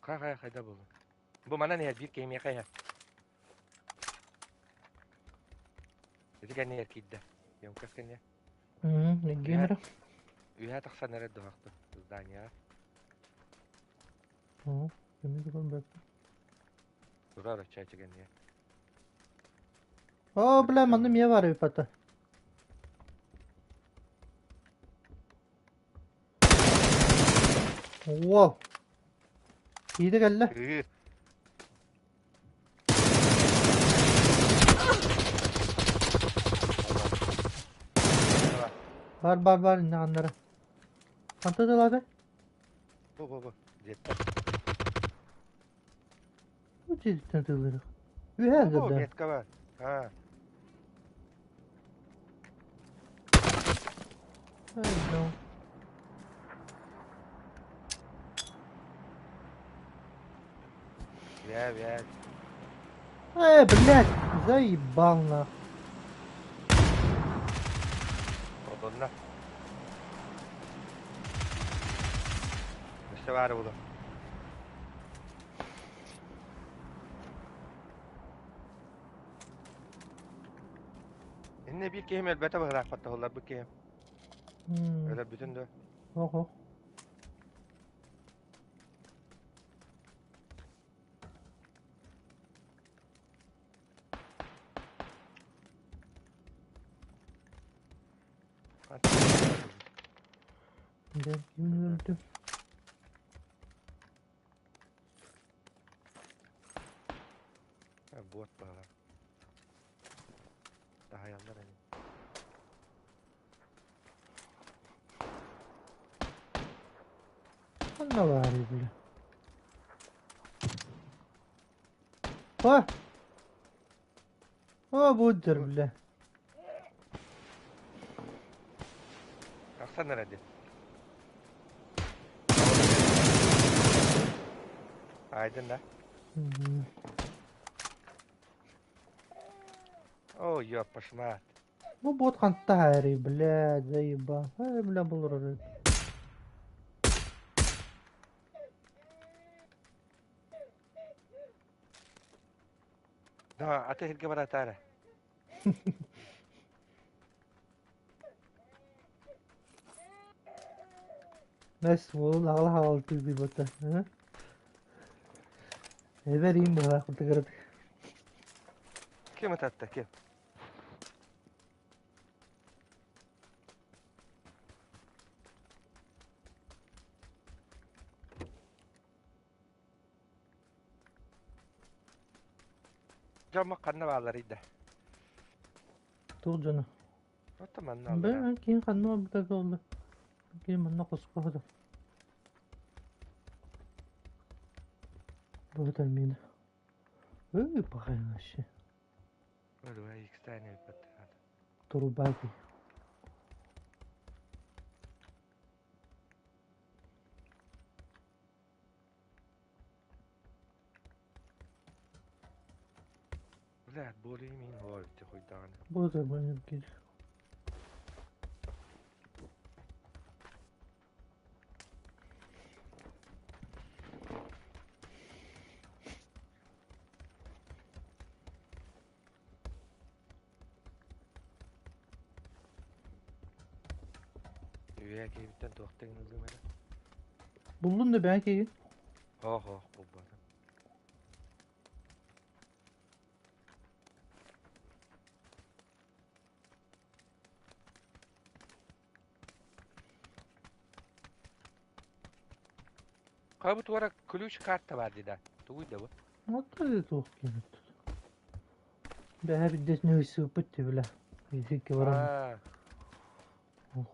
Ха-ха хайда буолуо. Бу манан иһэр биир киһи миэхэ иһэр. Ити кэннигэр киирдэ. Емкость кэннигэр. Үһэ, Генри. Үһэ тахсан эрэр дуһахтын зданияҕа. О, кими да көрбөппүн. Турар оччоочу кэннигэр. О, бля, Өлбүтэ манна буолуо. эмиэ баар эбит бата. Уол. Киирэ кэллэ. Ыы. Бар бар бар инне ханнара. Ханта дылады? Бу бу бу. Дьиэттэн. Бу дьиэттэн тыллары. Үһэ Бу бу да. метка бар. А. No. Бля, бля. Блядь, заебал нах. Одонна. Өссө баара буолуо. Иннэ биир киһим өлбөтө быһылаахпат туһулларбыт киһим. Өлөрбүтүн дуо? Ого. Дьэ, ким өлдү? Буот баҕа. Таһайаллар ини. Ханна баарый, бля? О! О, буддер, бля. Тахсан эрэ дии. Айдын да? Мгм. О, ёпашмат. Бу бот хантаарый, бля, заебал. Ай, бля, булар. Да, аты сиргэ баратаара. Бэс, уолун аҕала хаалытыы дии Эбэриим быһалаах кытыгырыт. Ким ытатта, ким? Дьоммут ханна баалларый да? Туох дьоно? Ото манна аллара. Бэ, киин ханна барбыта буолла? Киин манна хоско сытар. Бу мин. Ой, пахай вообще. Өлүгэ икстээн өлбөт. Турбаки. Блядь, более-менее ловите хоть даҕаны. Бу да кир. Үөһэ киһибиттэн туохтан ыллым эрэ. Буллун да бэйэ киһи. Хоох-хоох булбатым. Хабы туора ключ карта бар дии да. Тугуй да бу? Вот туох киһи. Бэйэ биддесне сыппыт бля. Итикке баран. Аа,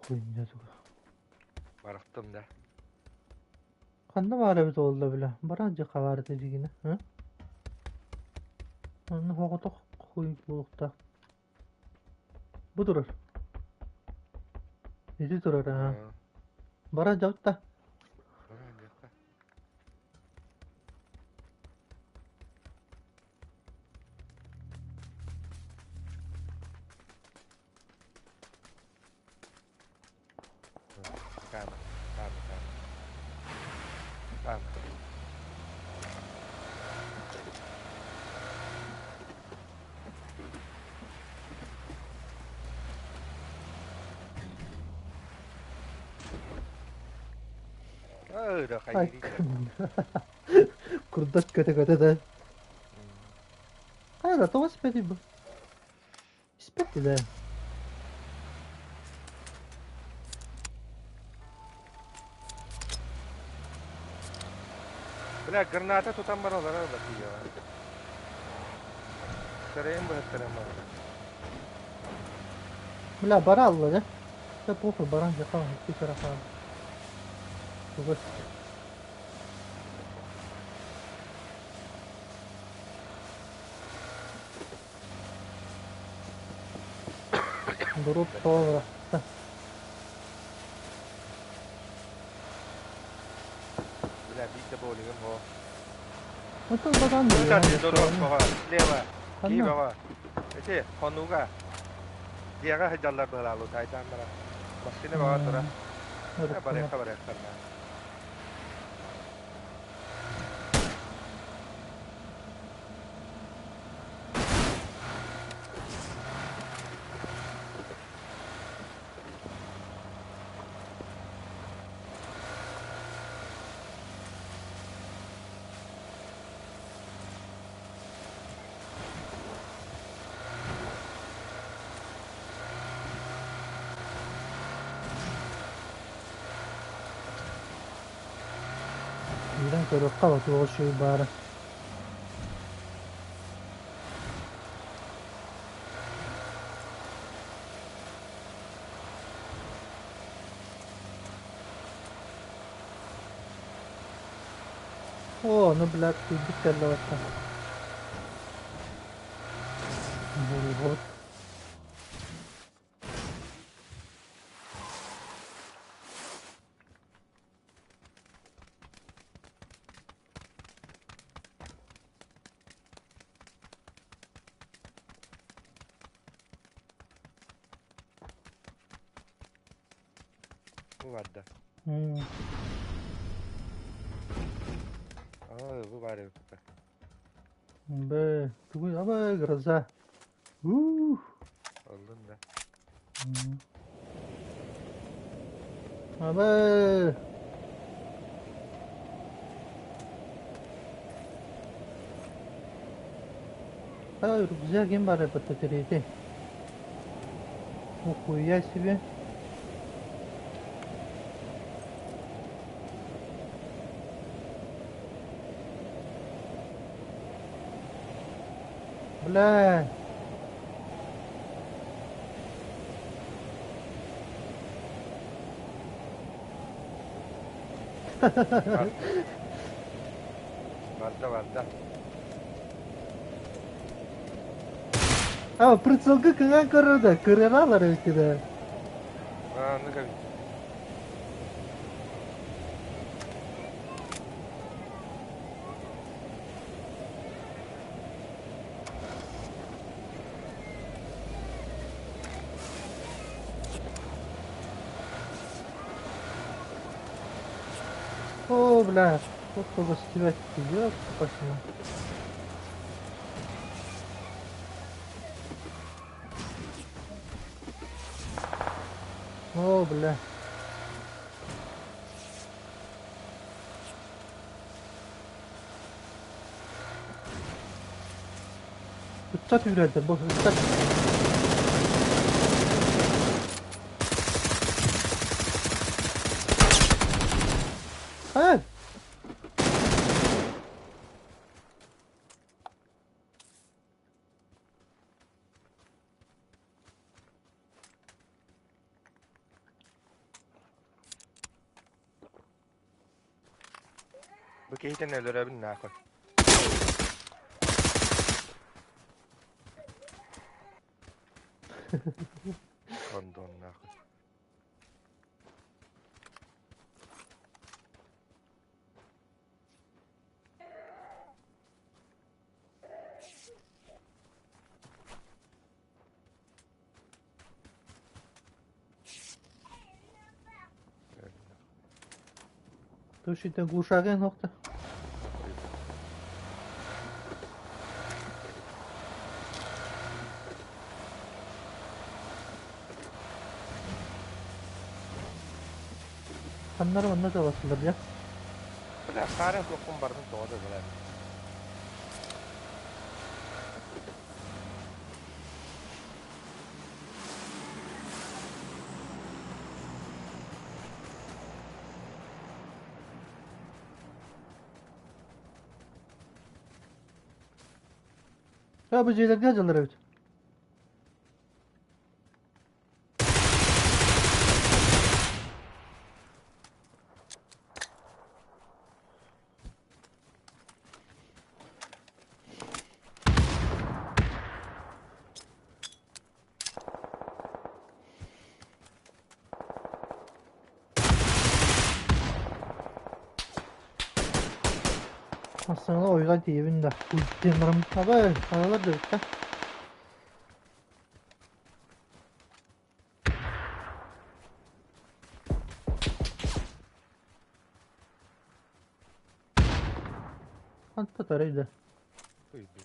Хуйня туга. барахтым да. Ханна баар эбит буолла бля. Баран дьэ хабаарыта дьигинэ. Онно хоҕотох хуй буолуохтаах. Бу турар. Ити турар аа. Аа, Баран дьабытта. баран диэххэ. Кама, кама, кама. Кама. Ыра хайыырый да. Курдат көтө-көтө да. Хайа, тоҕо испэтий бу? Испэт да. Бля, граната тутан бараллар батыйа. Сарайын быһыттаран бар. Бля, баралла да. Да похуй, баран жақан, икки сарахан. Тугас. Дроп тоҕо Бля, биир да боулингым хо. Оттон батан Ыытар дроп баҕа, слева. Кии Ханна? баҕа. Ити, хонууга. Дьиэҕэ сылдьаллар быһалаалуу тайдаан бара. Массыына баҕа тура. Барыахха барыахха. Киирэн көрүөххэ туох үчүгэй баара. О, ну, блядь, күйбүт кэллэ бачча. Вот. Бу барда. М. Аа, бу баар эбит. Бэ, тугуй, аба, гроза. Ух. Ыллын да. М. Аба. А, рюкзак им бары подтатерейте. Нихуя себе. Бля. Барда барда. А, прицелга кыҥаан көрөр да, кырыараалар эбит да. Аа, ну-ка. О, бля, вот чтобы с тебя ёп, спасибо. О, бля. Ыттат үрэлдэр, бу ыттат. Эй! Бу киһитин өлөрөбүн нахуй. Кондон нахуй. Тушите глушаген хохта. Ханнар манна табасылар дьэ. Хаарыан суохпун барытын тоҕо да ылар. Ya bu дьиэлэргэ дьаллар эбит. Ассана ойға тиийэбин да диэн баран абай хайалар да эбит да. Ханта тарай да. Ой, бля.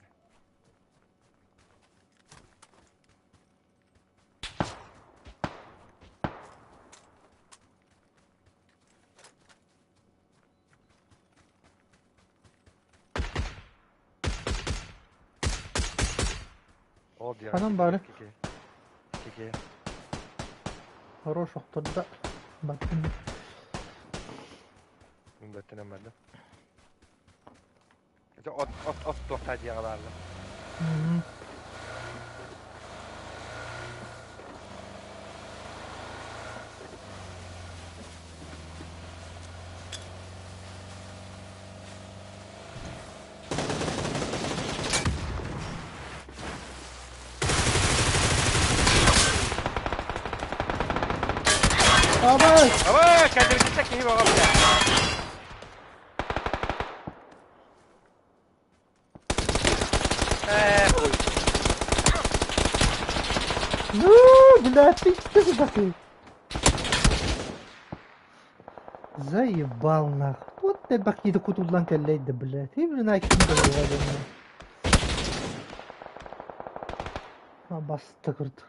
Ол диэҕэ Ханан баары? кики. Кики. Хорош охтордо. Баттым. Мин бэттэнэн бардым. Ити от от от туохтаа диэҕэ бааллар. Мм. Абай! Абай, кэллибититтэн киһи бөҕө бля. Ээ, хуй. Ну, блядь, ты что же такой? Заебал нах. Вот ты бакида кутуллан кэллэй да, блядь. Именно ким да Баста курдук.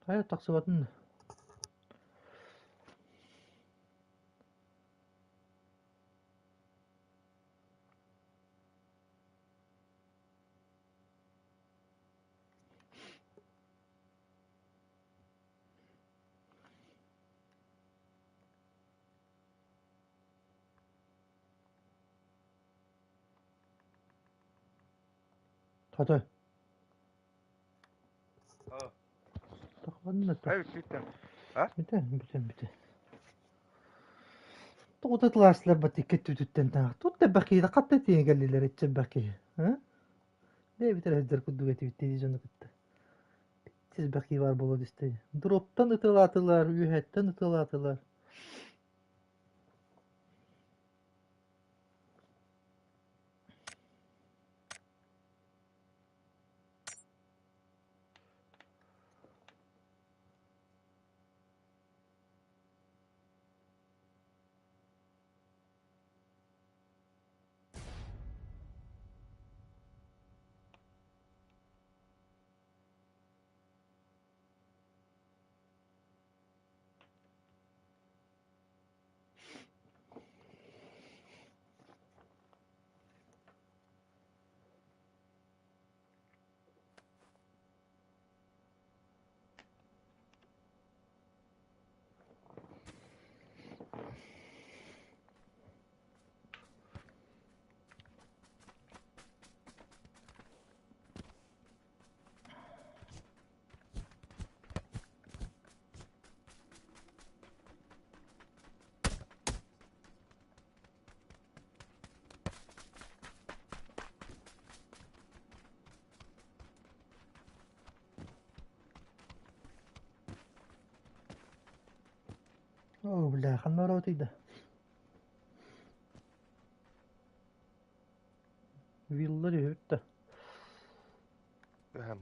Хайа тахсыбатын. Хотой. Тахсыбатын да. Ай, бүттүттэн. Бүтэн, бүтэн, бүтэн. Тоҕо тылаастылар бат икки өттүтүттэн таах. Тут да бакида хатта тиийэн кэллилэр иччэ баки. А? Бэйэбит эрэ сылдьар курдук этибит дии дьону кытта. Сис баки баар буолуо дистэй. Дроптан ытыалаатылар, үөһэттэн ытыалаатылар. Оо, бля, ханна барабытый да? Виллар үһүбүт да. Ыһам.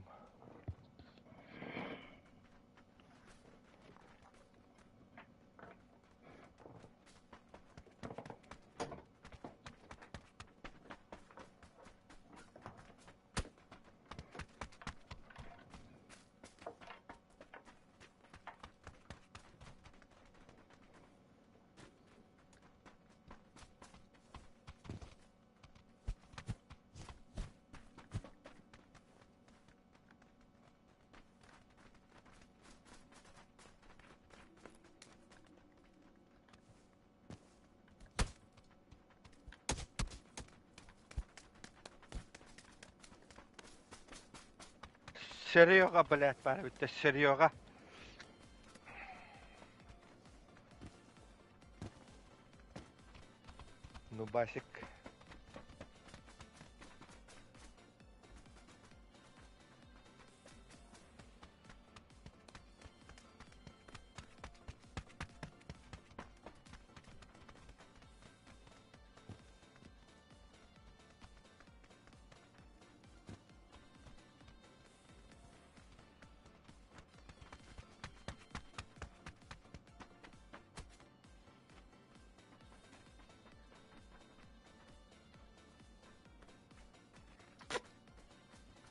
Серега, блядь, баар эбит Серега. Ну, Басик.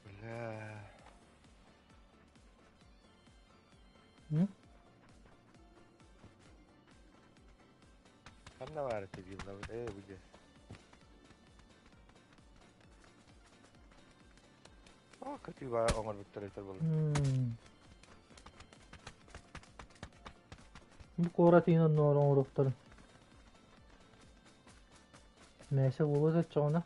Бля. М? Ханна баар этэ виллабыт? Ээ, бу дьэ. Оо, көтүү баа оҥорбуттар этэр буолла. Бу куорат иһин оннооҕор оҥоруохтарын. Мээсэ буолуо соччоҕуна.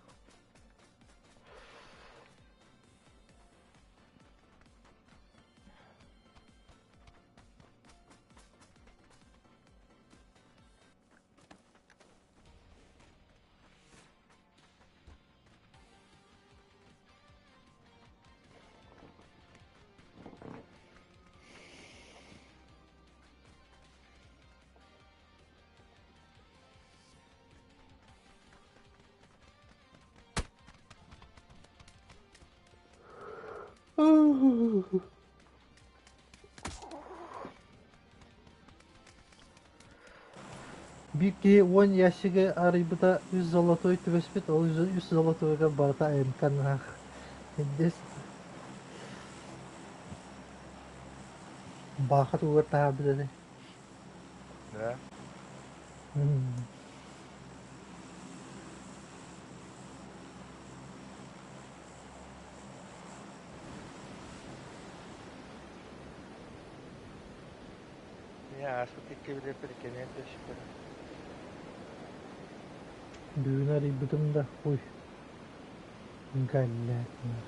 Биир киһи уон ящигы арыйбыта үс золотой түбэспит, ол үс золотойга барыта МК-наах. Дес Баахат угар таһаарбыт этэ. Да? Ийэ ааспыт икки билиэппит иккиэннээн түспүттэрэ. Бүгүн арыйбытым да, ой, галлятина.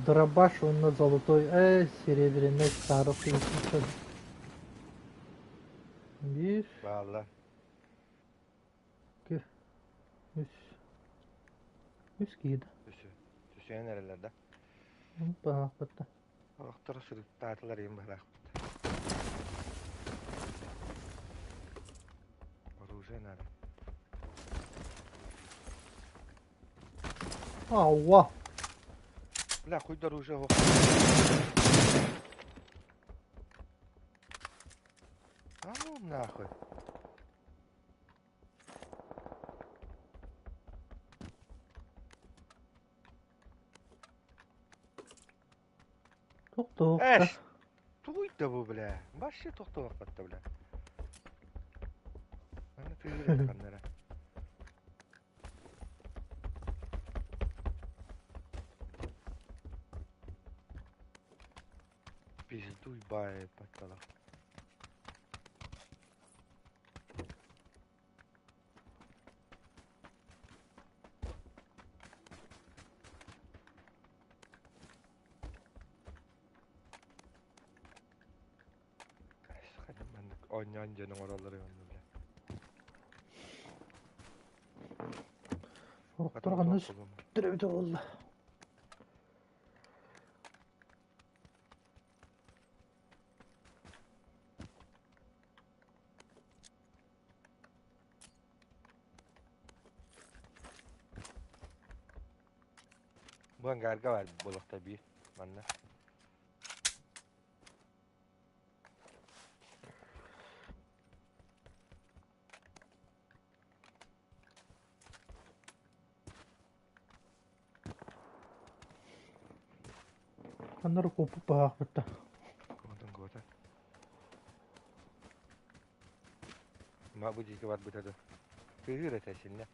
Дробаш уонна золотой, серебряный старых Биир, Бааллар. икки, үс. Үс киһи да. Түсүһэн эрэллэр да. Баһаахпыт да. Олохторо сырыттаатылар ийэм баһаахпыт. Оружие надо. Ауа! Бля, хуй да оружие оһох. А ну нахуй. Тохтоо. Эш! Тугуй да бу, бля? Вообще тохтоохпатта, бля. Аны тыыры ханнара. Пиздуй бай паттала. Маннык оонньоон дьон оҥороллор онно бля. Сорохтор ханна сүппүттэр эбитэ буолла. Бу ангарга баар буолуохта биир манна. Ханна эрэ куоппут быһаахпыт да. Куотан куотан. Ма бу диэки барбыта да. Тыыһыыр этэ синнэ.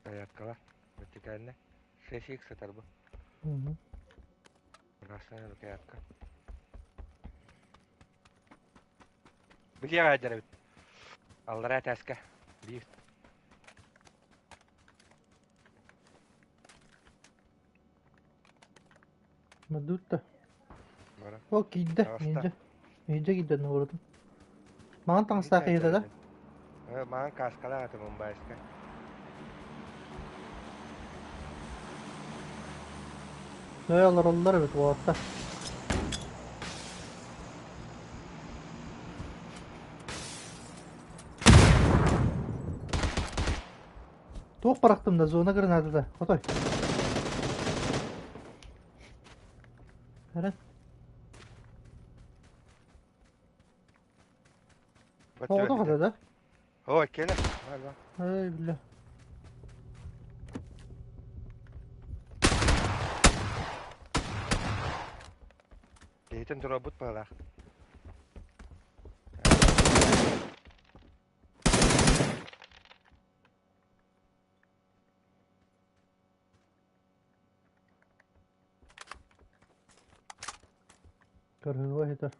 Порядкала. Вертикально. 6х сытар бу. Красная рукоятка. Билиэҕэ дьэрэбит. Аллараа этээскэ. Биир. Мадутта. Бара. Ол киирдэ. Таҕыста. Миидьэ. Миидьэ киирдэ нуурутум. Маҥан таҥастаах киһитэ да? Маҥан кааскалаах этэ Мумбайска. Нөй олороллор эбит уолаттар. Туох барахтым да зона гранатата. Хотой. Эрэ. Оҕото хата да? Ой, кэлэ. Бар, Эй, бля. Киһитин туруорбут быһалаах. Көрүҥү иһитэр.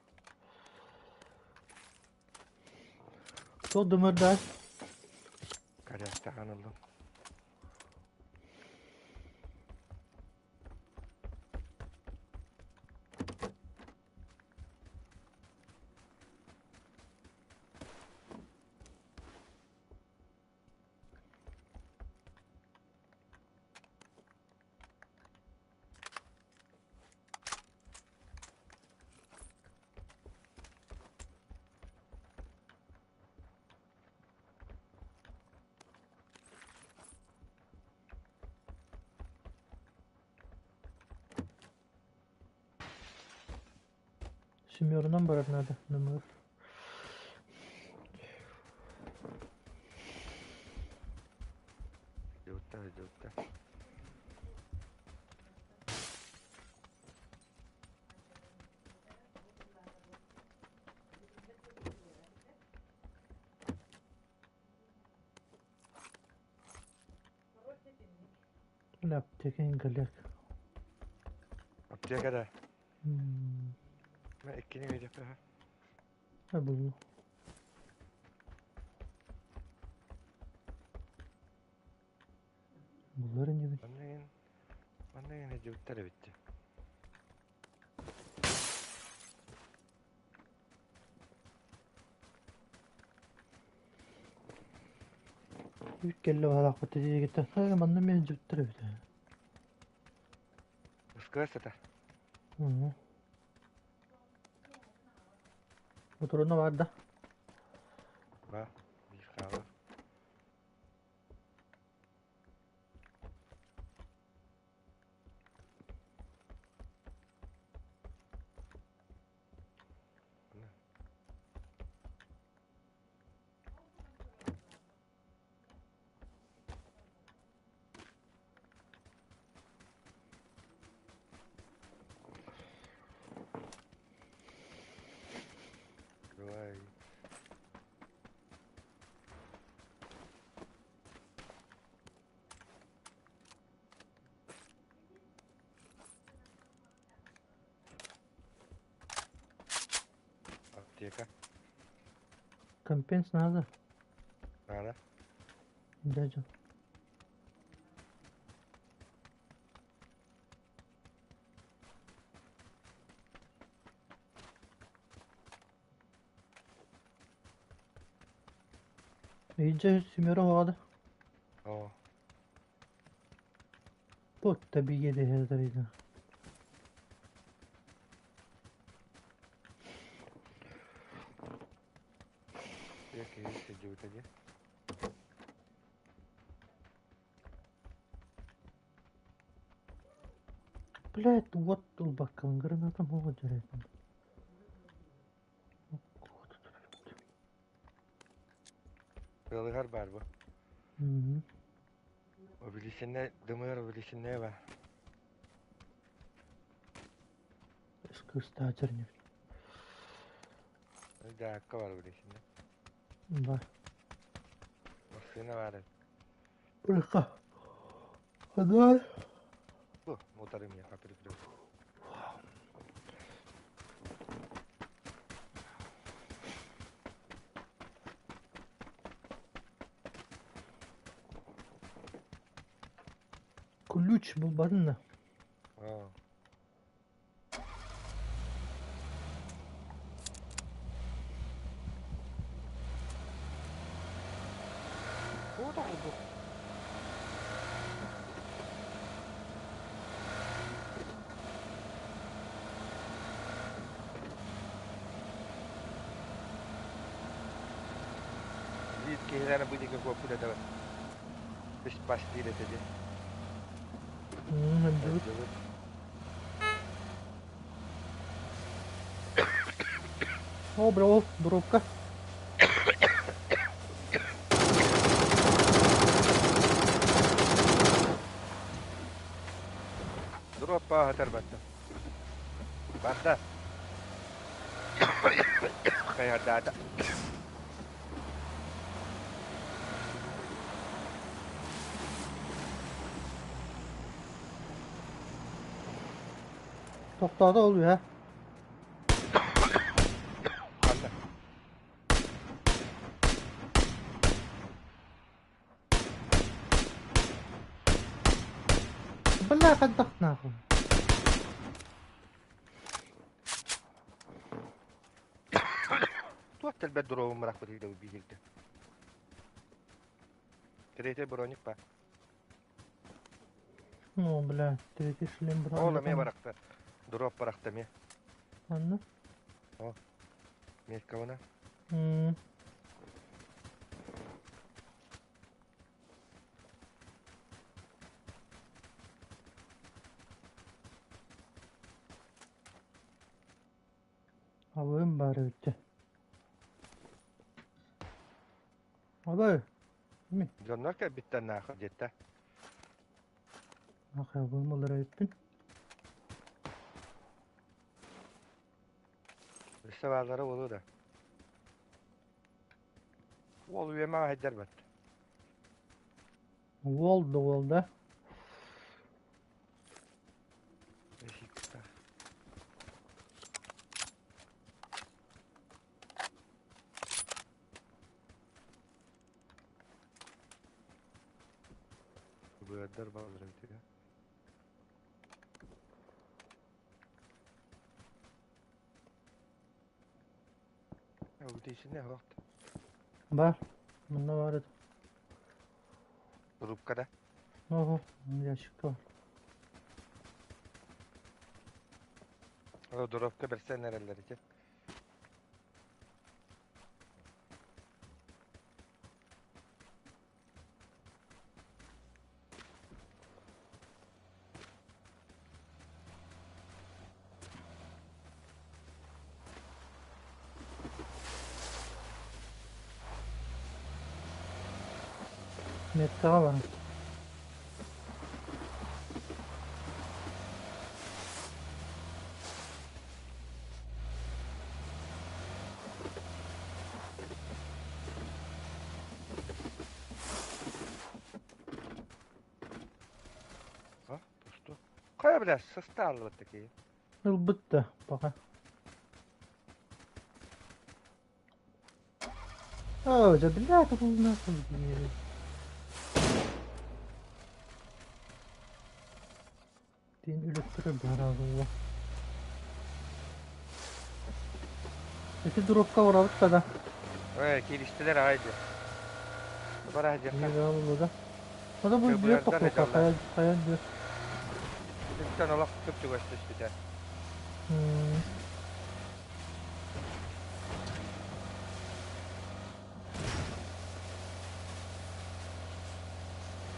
Туох дымырдаай? Каряктахан ыллым. Семерынан барар надо, нөмөр. Дьуутта, дьуутта. Аптека кэлиэк. Аптека да. М, Ма иккини видео. Булуу. Булар инибин. Манныгын манныгын дьуттар эбитти. Үт кэллэ баалаахпыт тиийгиттэн. Э, манна мен дьуттар эбит. Ыскыа сата. Мм. Ботуруна бар да. Ба, биир хаала. Давай. Аптека. Компенс надо. Надо. Дядя. Иһдьэ семеро оҕада. Оо. Тут биге дэһэ Тыа киһи сылдьыбыта дии. Блядь, уот ылбаккабын гранатам оҕо дьэрэтин. Тыалыгар баар бу. Увеличенная, дымыгар увеличенная бар. Кыстаачар не. Дьаакка бар увеличенная. Бар. Массыына баар. Бырха. Адар. Бу, мутарым я перекрыл. Ключ булбатын да. Аа. Туох бу? Биир киһилэрэ бу диэки куоппут этэ Түспас диир этэ дии. Сылдьыбыт. Сылдьыбыт. О, бля, ол, дробка. Дроппа аһатар барда. Барда. Хайардаата. Тохтоото ол үһэ. Ханна? Бля, хайдах нахуй. Туох тэлбэт дробун бырахпыт иһдэ биһигде. Третий броник па. О, бля, третий шлем брал. Ол эмиэ барахта. Дроп барахта эмиэ. Анна? О. Метка вона. Алыым баар эбит Абай. Ми. Дьоннор кэлбиттэр наахы диэтэ. Ахабым олар эбиппин. Өссө бааллара буолуо да. Уол үйэмэҕэ сылдьар бат. Уол да уол да. Быардар бааллар эбит үһү. Аудишне оһох. Бар. Манна баар этэ. Трубка да. Ого, ящикка бар. О, дробка бэрсэн эрэллэр ити. Меткаҕа баран. А, тусту. Хайа бля, сыста аллыбыт такие. Ылбыт да, пока. О, да бля, это был нахуй. Тин үлөттөрө бааралла. Ити дробка барабыт да. Ой, кииристилэр аҕай дии. Бараһыдьыахха. Биир да. Ону бу бүөр Кыбыардан тохтуохха ыдаллар. хайа хайа бүөр. Итинтэн олох чуп-чугас түспүтэ. М,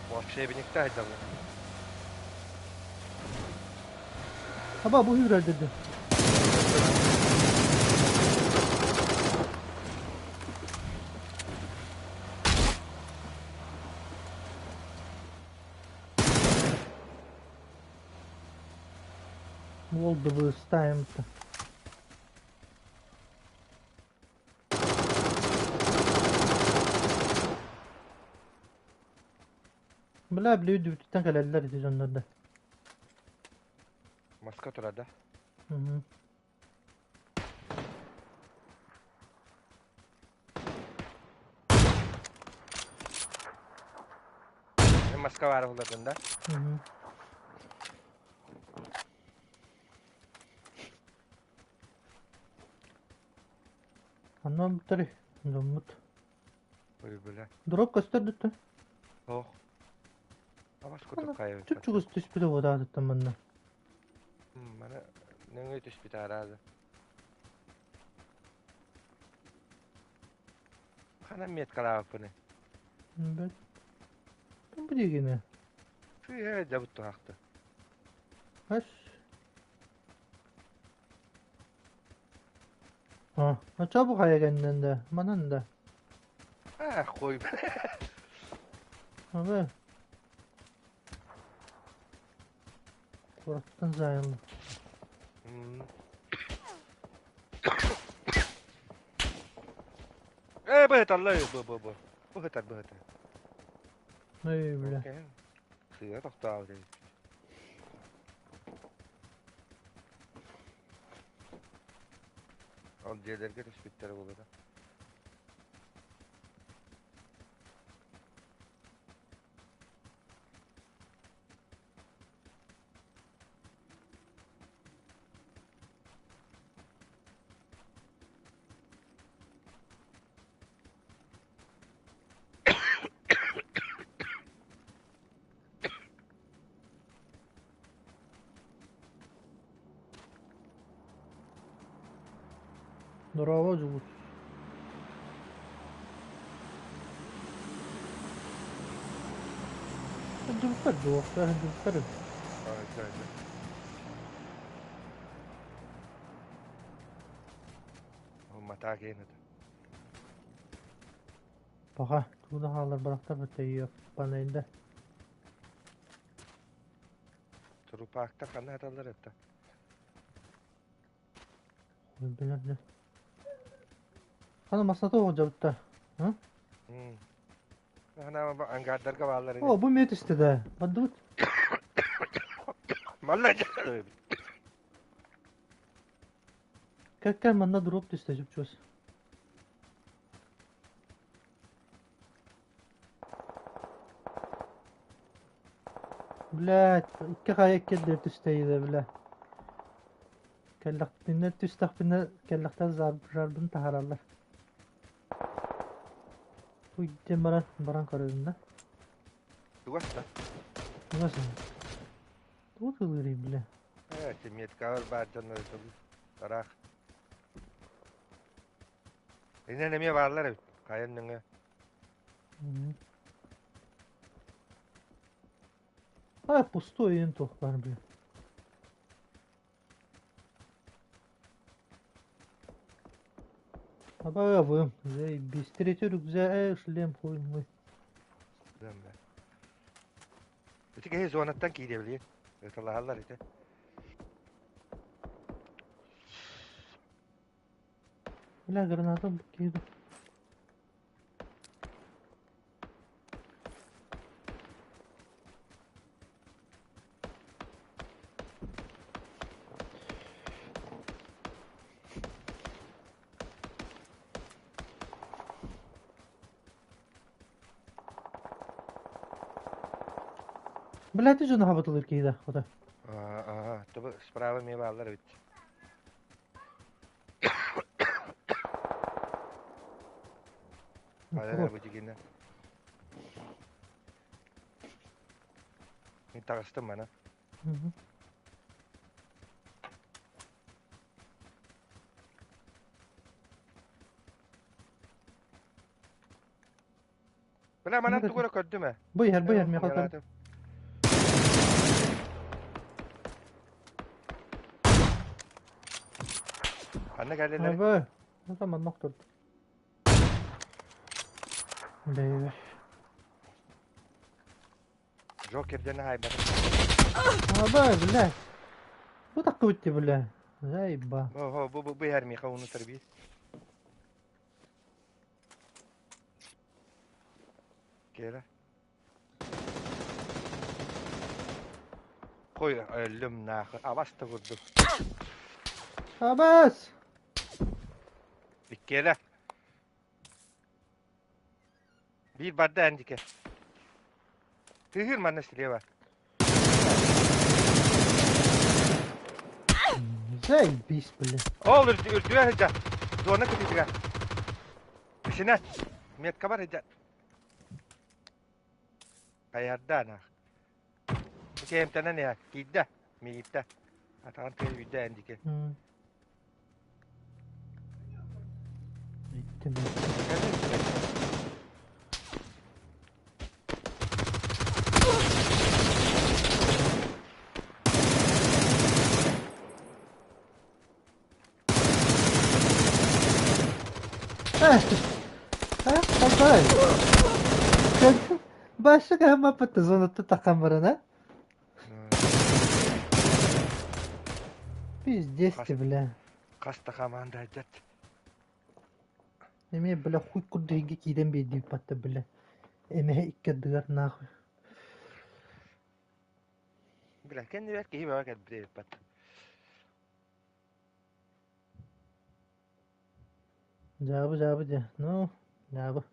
Волшебникта айдаллар. Аба бу үүрэр Уол дыбыстаайымта. Бля, били үрдүбүтүттэн кэлэллэр ити дьоннор да. Маска турар да? Мгм. Маска баар булатын да? Мгм. Онно бүтэр дьоммут. Ой, бля. Дроп көстөр бүттэ. Ох. Абас курдук хайа. Чуп-чугас түспүтэ буолаатыттан манна. Маны нөҥүө түспүтэ арааза. Ханан меткалаабыппыны? Бэт. Бу дигини. Сыыһа дьабыт туһахты. Ас. А, а бу хайа кэннэн да, манан да. А, хуй. Абы. Кураттан зайылы. Э, быһыталла, бу, бу, бу. Быһытар, быһытар. Ой, бля. Сыа тохтообут эбит. Ол дьиэлэргэ түспүттэрэ буолуо. Дорообо дьулус. Дьулустар дуохтар, дьулустар. Матаа киэнэтэ. Паха, тууда хаалар барахтар баттайыаппанайда. Трупаактар ханна аталлар этта? Билэр Хана масната оҕо Hı? Хана ангардарга бааллар. О, бу мет истеде. Баддыбыт. Малла Кәккәр манна дроп түсті жүпчөс. Блядь, икки хайа иккердер түстейді, бля. Кэллэхпинэ түстэхпинэ кэллэхтэр жарбын таһараллар. Уйден баран баран көрөбүн да. Тугас да? Тугас. Тугу тылырый, бля? Э, меткалар баар дьоннор тараах. Инен эмиэ бааллар эбит. Хайан нөҥө. А, пустой ең туох баар, бля. Абаҕабым, заебись. Третий рюкзак, шлем, хуй мой. Ити киһи зонаттан киириэ билигин. Ыталаһаллар ити. Бля, граната киирдэ. Бля, ты же хабатылыр киһи ота. Аа, тобу справа эмиэ бааллар эбит. Хайа бу дигинэ. Таҕыстым мана. Бля, манан тугу эрэ көрдүм ээ. Бу иһэр, бу иһэр, миэхэ көр. Ханна кэллилэр? Абы, это манна охторду. Бэйбэ. Джокер диэн аһайбатым. Абы, бля. Бу таккыбыт бля. Заеба. Ого, бу бу бу иһэр миэхэ унутар биир. Кэлэ. Кой өллүм нахуй. Абас да курдук. Абас! Иккиэлэ. Биир барда эндике. Тыһыр манна слева. Заебись, блин. Ол үрдүгэр сылдьар. Зона кытыытыгар. Исинэ. Метка бар сылдьар. Хайарда анах. Кэмтэнэн иһэр. Киирдэ. Миигиттэ. Атаҕын тыа үүдэ эндики. Иттим. Халтарай. Башык хаммаппыт зонатта таххан баран, а? Пиздец ты, бля. Хас да хамаанда дьат. Эмиэ, бля, хуй курдук иһгэ киирэн биэрдибит батта, бля. Эмэһэ икки ардыгар нахуй. Бля, кэннибэр киһи бөҕө кэлбит эбит бат. Дьаабы, дьаабы дьэ. Ну, дьаабы.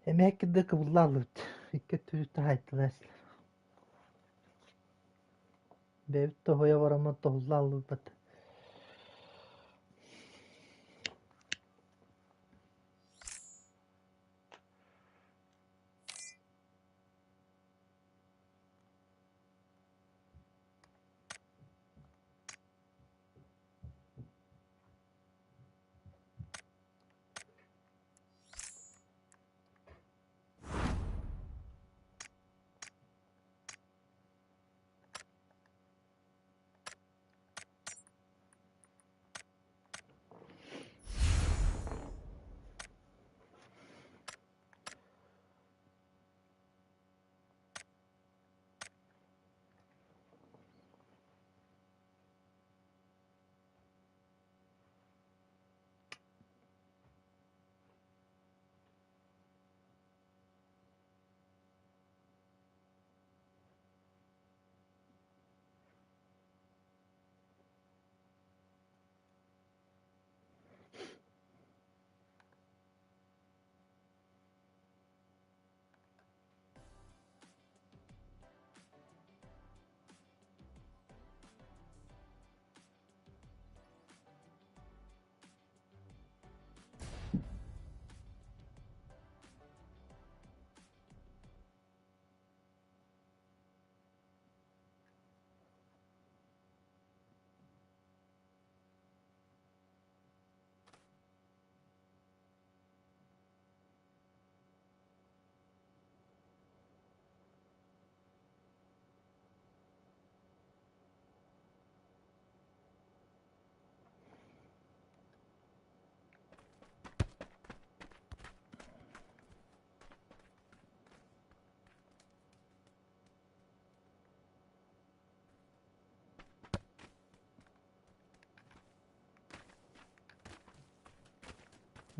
Эмэһэ икки ардыгар кыбылла аллыбыт. Икки өттүбүт хаайтылар. Бэйэбит тоһуйа бараммыт тоһулла аллыбыт.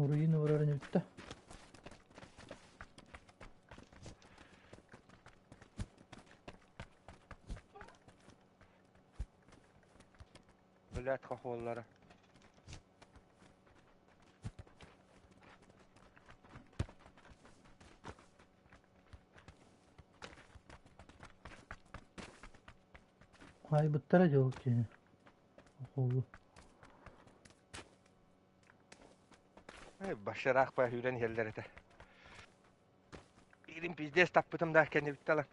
Уруйун уурарын бүттэ. Блядь, хохоллара. Айбыттара дьол кини. Холу. Башыраах па үүрэн иһэллэр этэ. Биирин пиздец таппытым да кэннибиттала.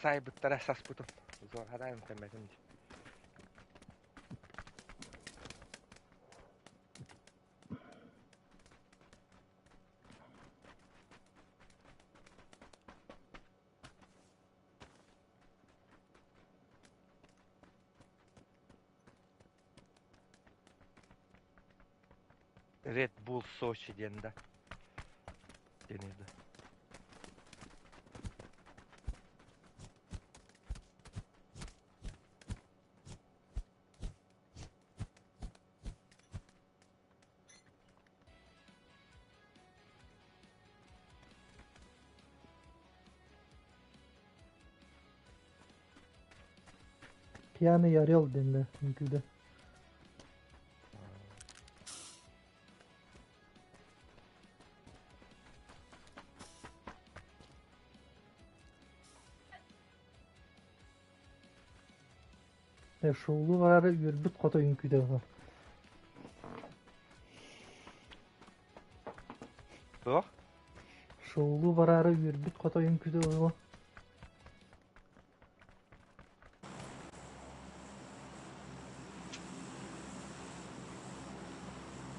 Саайбыттара саспытым. Зуорхадаайым кэммэтим дии. Red Bull Сочи диэн да диэн да. Пьяный орел дэннэ үҥкүүдэ. Шоулуу бараары үөрбүт хото үҥкүүдэ баар. Туох? Шоулуу бараары үөрбүт хото үҥкүүдэ буолуо.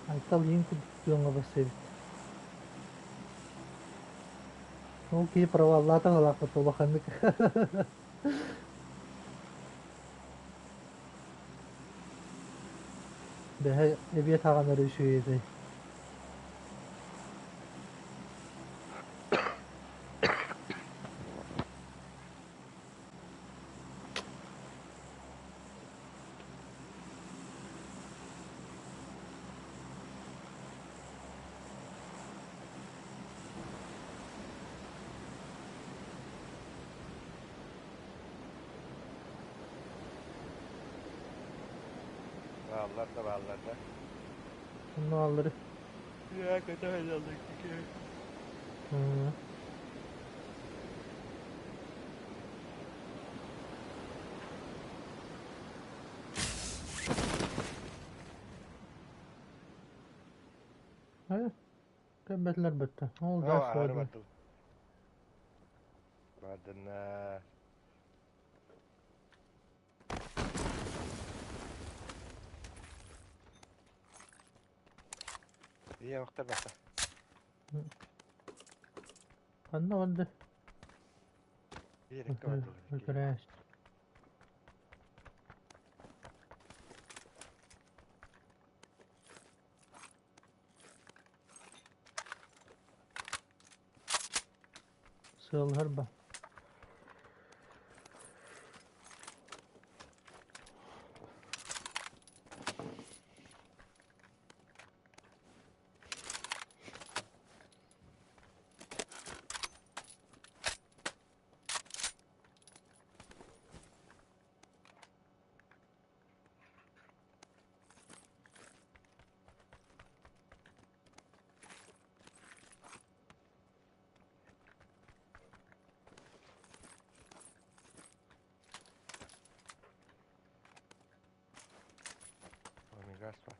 Айтал иин курдук дьоҥҥо барса эбит. Ол киһи проваллаата халаахпыт улаханнык. Бэһэ эбиэт аҕан эрэ үчүгэй этэй. Бааллар да бааллар да. Онно ааллары. Үө көтө сылдьаллар киһи. Ээ, кэлбэтилэр бөттө. Ол Оо, да аһары суох. бардылар. Бардыннар. Ийэ охтор бата. Ханна барда? Биэрэккэ бардылар. Өтөрөөс. Сыаллар ба. Омегас ба.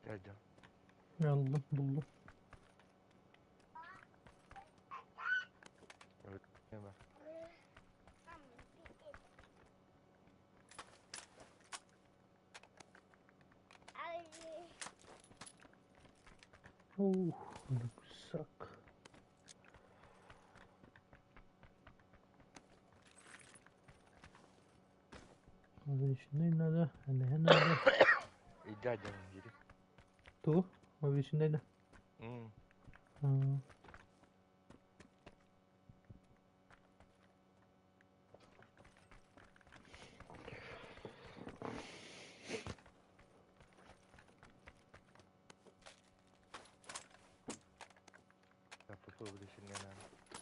Дядя. Аллым, буллум. Ух, рюкзак. Овечный надо, эмэһэ надо. Дядя дири. Тугу? Овечный да.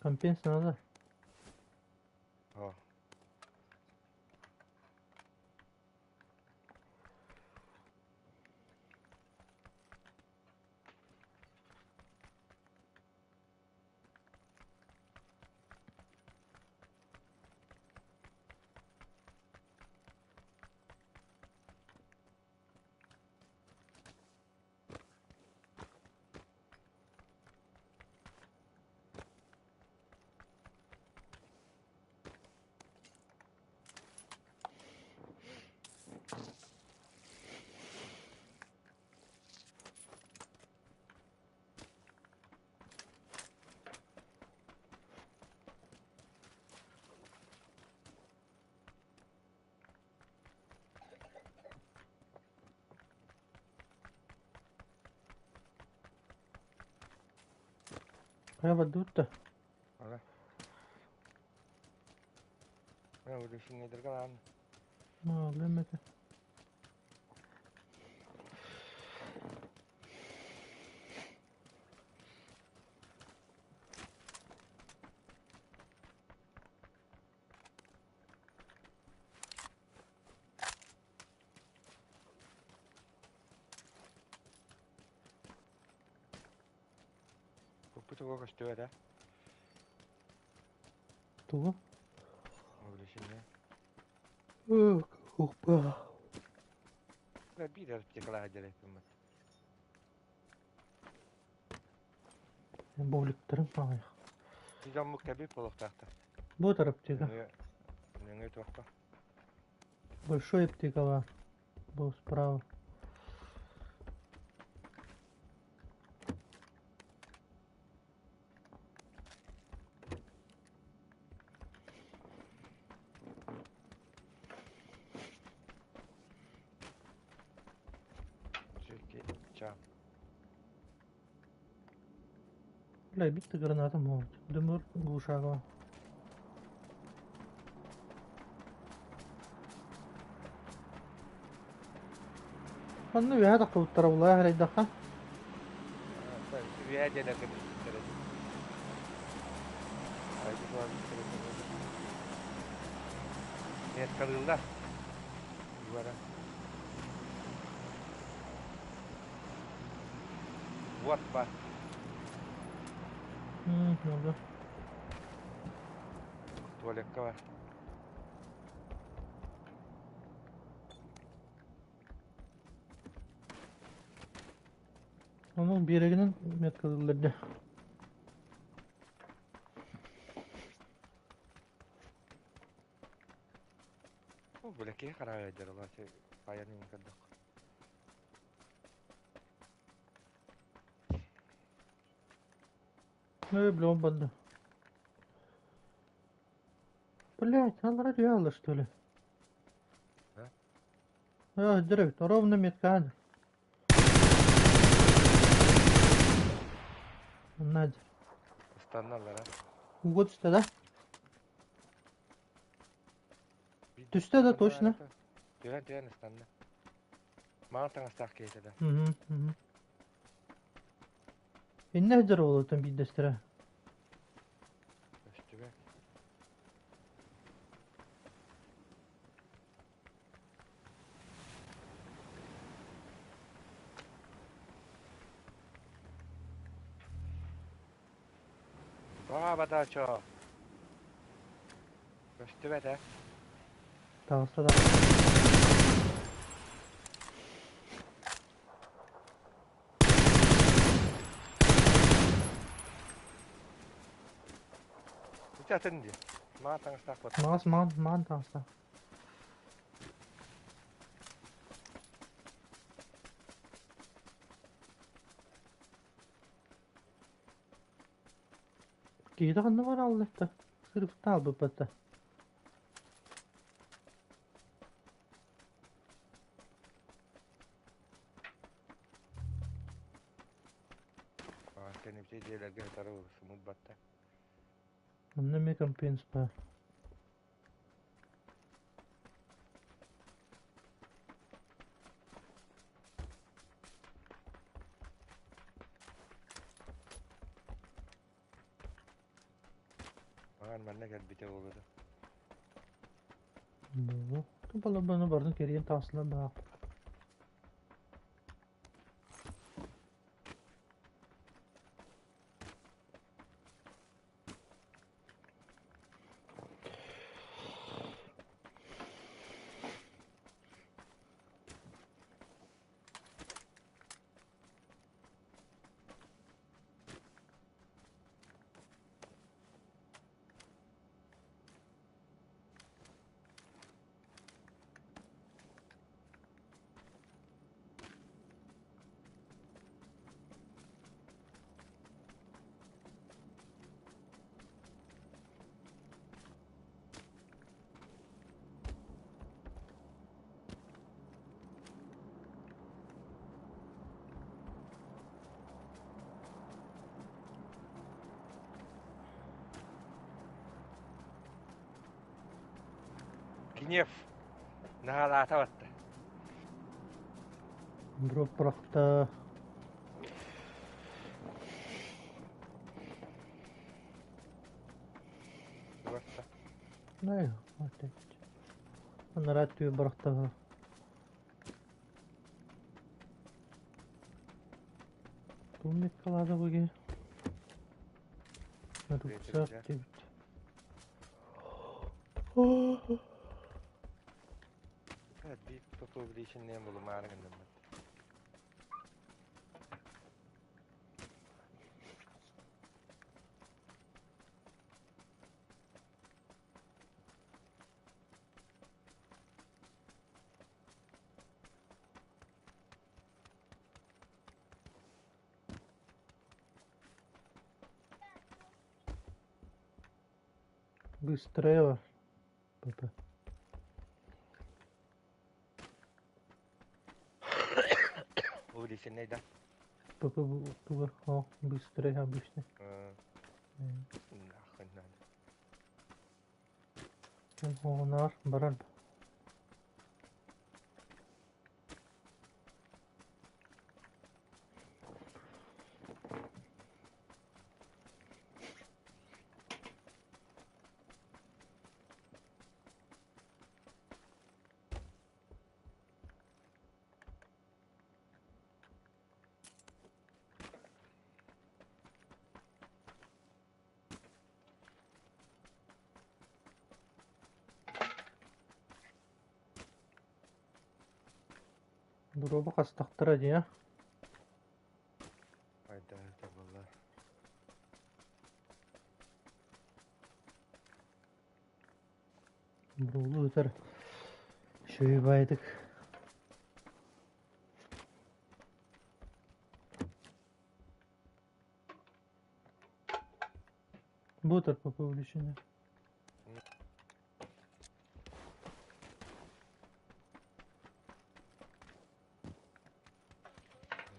Компенс надо. О. Хайа бардыбыт да? Ага. Увеличение ладно. Маалым этэ. Куппут уга көстүбэт ээ. Тугу? Увеличение. Опа. Биир аптекалаах дьэлэппин. Бовликтарым аҕыйах. Дьоммут кэбип буолуохтаахтар. Вот аптека. Нөҥүө туохха. Большой аптека был справа. Ча. Бля, битта граната могут. Дымыр глушага. Онно үөһэ тахсыбыттара булаа эрэйдэххэ. Үөһэ диэн эргэ Меткалыыллар. Вот бар. Надо. Туалекка бар. Onun биэрэгинэн меткалыыллар дии. Бу киһи хараҕа дьарала паянын көрдөх. Ну, бля, он банда. Блять, он радиала, что ли? Да? А, дрейф, ровно метка. Надя. Ыстанналлар а. Вот что, да? Түстэ да точно. Түһэн түһэн ыстанна. Маҥан таҥастаах киһитэ да. Угу. Иннэ сылдьар уолуттан биирдэстэрэ. Көстүбэт. Баа Көстүбэт ээ. Таҕыста да. Ити атын дии. Маҥан таҥастаах бат. Маҕас маҥан маҥан таҕыста. Киһитэ ханна бараллар Сырыптаал быппата. Кэннибити дьиэлэргэ сытары сымыт батта. Онно эмиэ компенс баар. Маҥан манна кэлбитэ буолуо да. Буолуо. Тупаларбаны барытын кэрийэн таҕыстылар баҕар. Гнев. Наһаалаата батта. Дроп бырахта. Барта. Най, Анараа түү бырахта. Туммиккалаада буги. Рюкзак диэбит. Биир тоту увеличенныйын булумаары гынным. Быстрее. ПП. Увеличенный да? ПП туга. О, быстрее обычный. Нахуй надо. Оҕоноор барар. Доруоба хастахтара дии Айда табылла. Буолу ытар үчүгэй баайытык. Ботер по увеличению.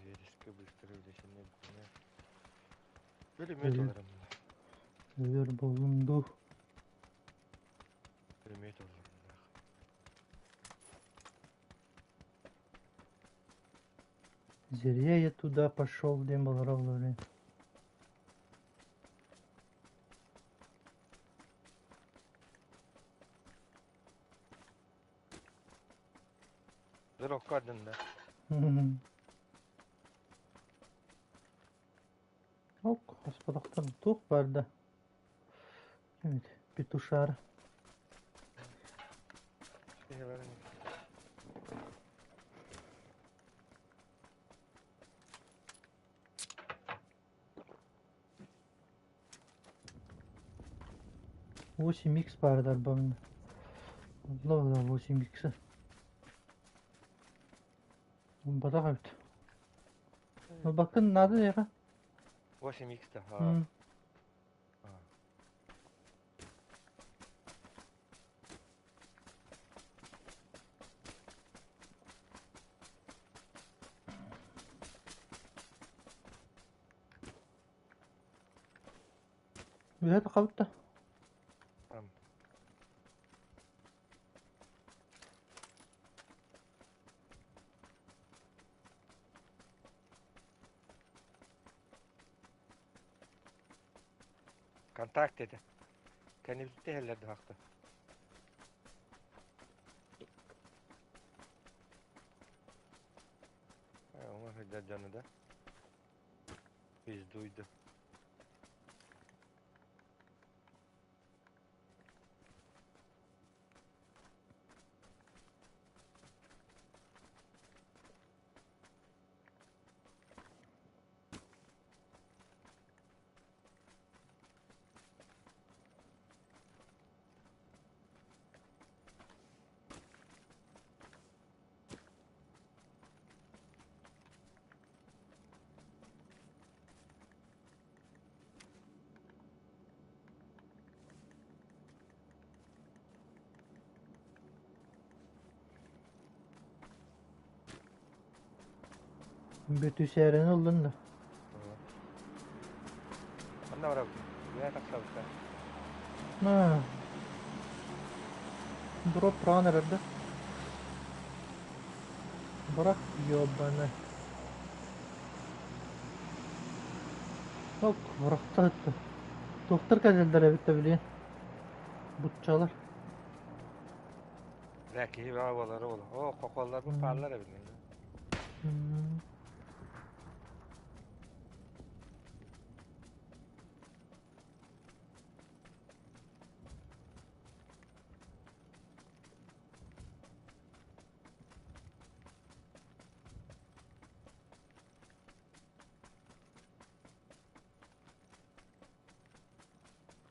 Вереске быстро увеличение. Пулемет олорон. Өлөр буоллум дуу. Пулемет олорон. Зря я туда пошел, диэн балараллар. Дроккадын да. Ок, хаспатахтан туох баар да. Evet, петушара. 8 икс баар дарбамна. Онно 8 икс. Батах эбит. Бакын надо яха. 8 икс да. Үһэ хабытта. Там. Контакт это. Кэннибитте хеллер духахта. Оҥа сылдьар дьону да. Пиздуйду. Бүтүсээрин ыллын да. Анна барабыт. Үһэ тахсабыта. На. Дроп праҕан эрэр да? Бырах ёбана. Ок, бырахта сытта. Туохтар кэлэллэр эбит да билиэн. Буччалар. Бля, киһи бөҕө буолара буолуо. Оо, хохуолларбыт бааллар эбит.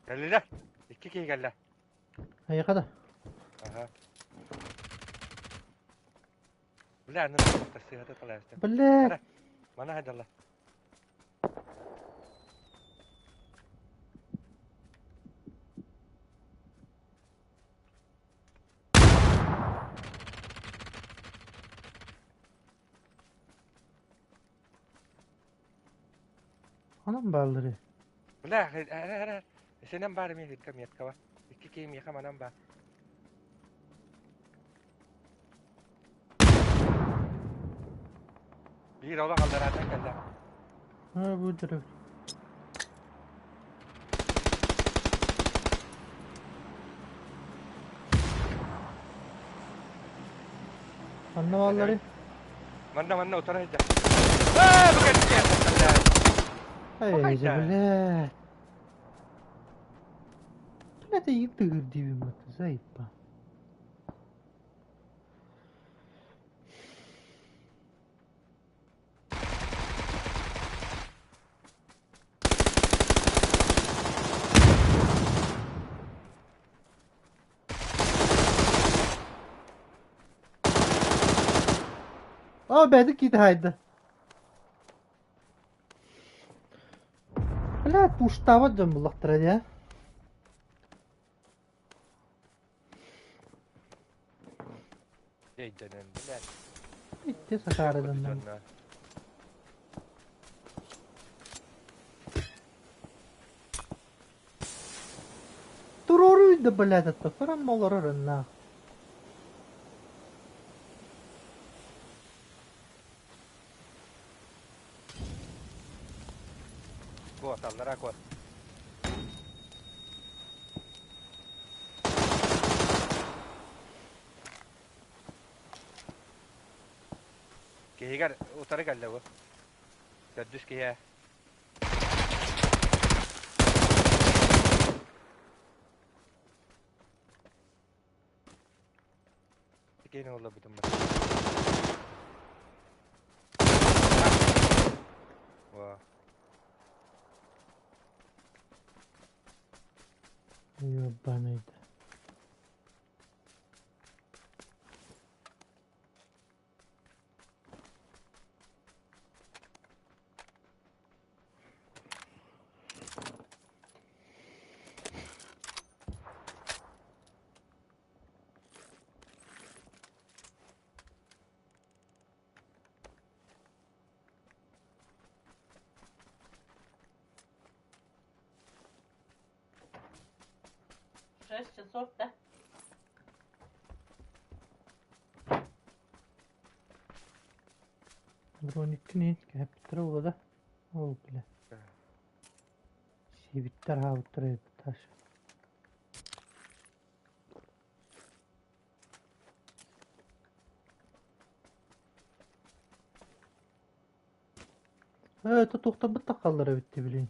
Кэллилэр. Икки киһи кэллэ. Эйиэхэ да? Аха. Бля, аны сыһата талаастым. Бля! Мана хайдалла. Ханан баалларый? Бля, ара ара. Сенен баар эмиэ метка меткаба. Икки киһи миэхэ манан баар. Биир олох аллараатан кэллэ. Ha, bu direkt. Ханна баалларый? Манна манна утара сылдьар. Аа, бу кэллэ. Эй, блядь. Блядь, иик тыгыр диибин бата, заебал. Оо, бэйэтэ киитэ хаайда. Блядь, пуштаабат дьон буллахтара дии, Өйдөнөн, блядь. Икки сакаарыданнан. Туруору да, блядь, это көрөн олорор ыннаах. Куот, аллара куот. Киһигэр утары кэллэ бу. Төрдүс киһи. Киһини олорбутум бар. Во. Ебаный. 6 часов, да? Брониккин кэптэр да. Ол бля. Сиэбиттэр хаалбыттар эбит Таша. Ээ, туохтарбыт таххаллар эбит билин.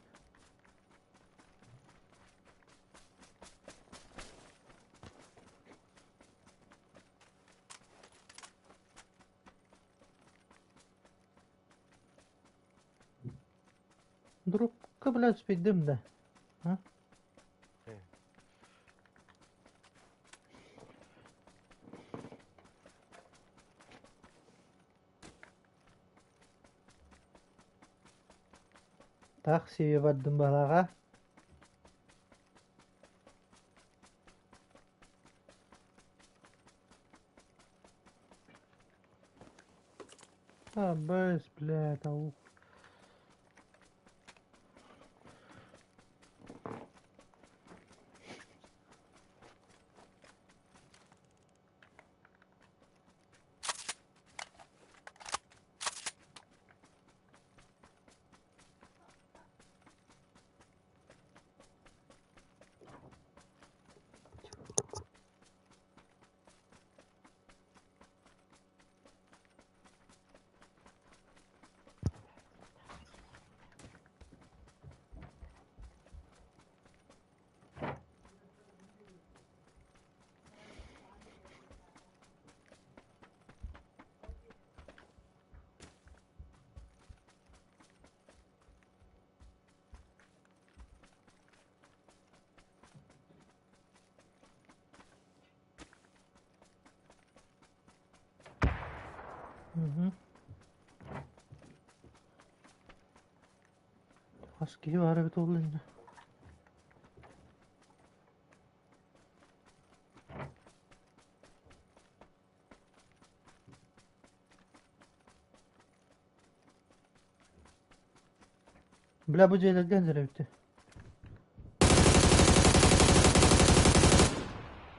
Дропка, блядь, спидым да. А? Таах сиби бардым балаға. А, бэс, блядь, ау. Мгм. Хас киһи баар эбит ол иннэ? Бля, бу дьиэлэргэ эндэр эбит.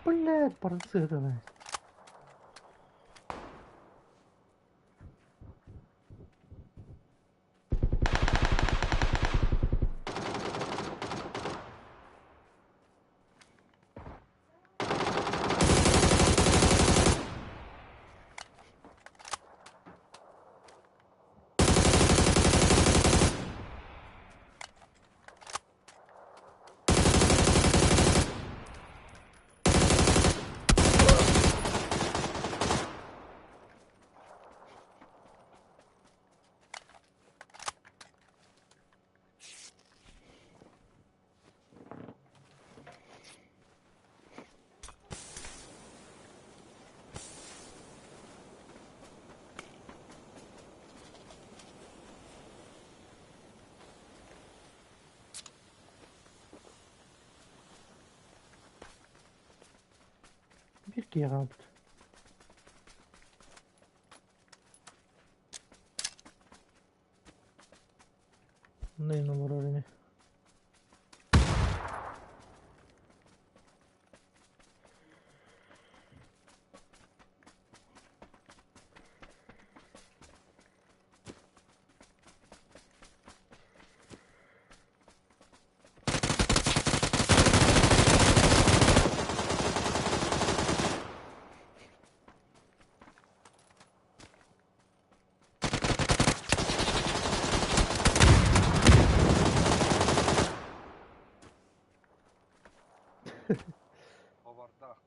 Блядь, парацетовая. Биир киһи хаалбыт. Онно олорор ини. Повардаах.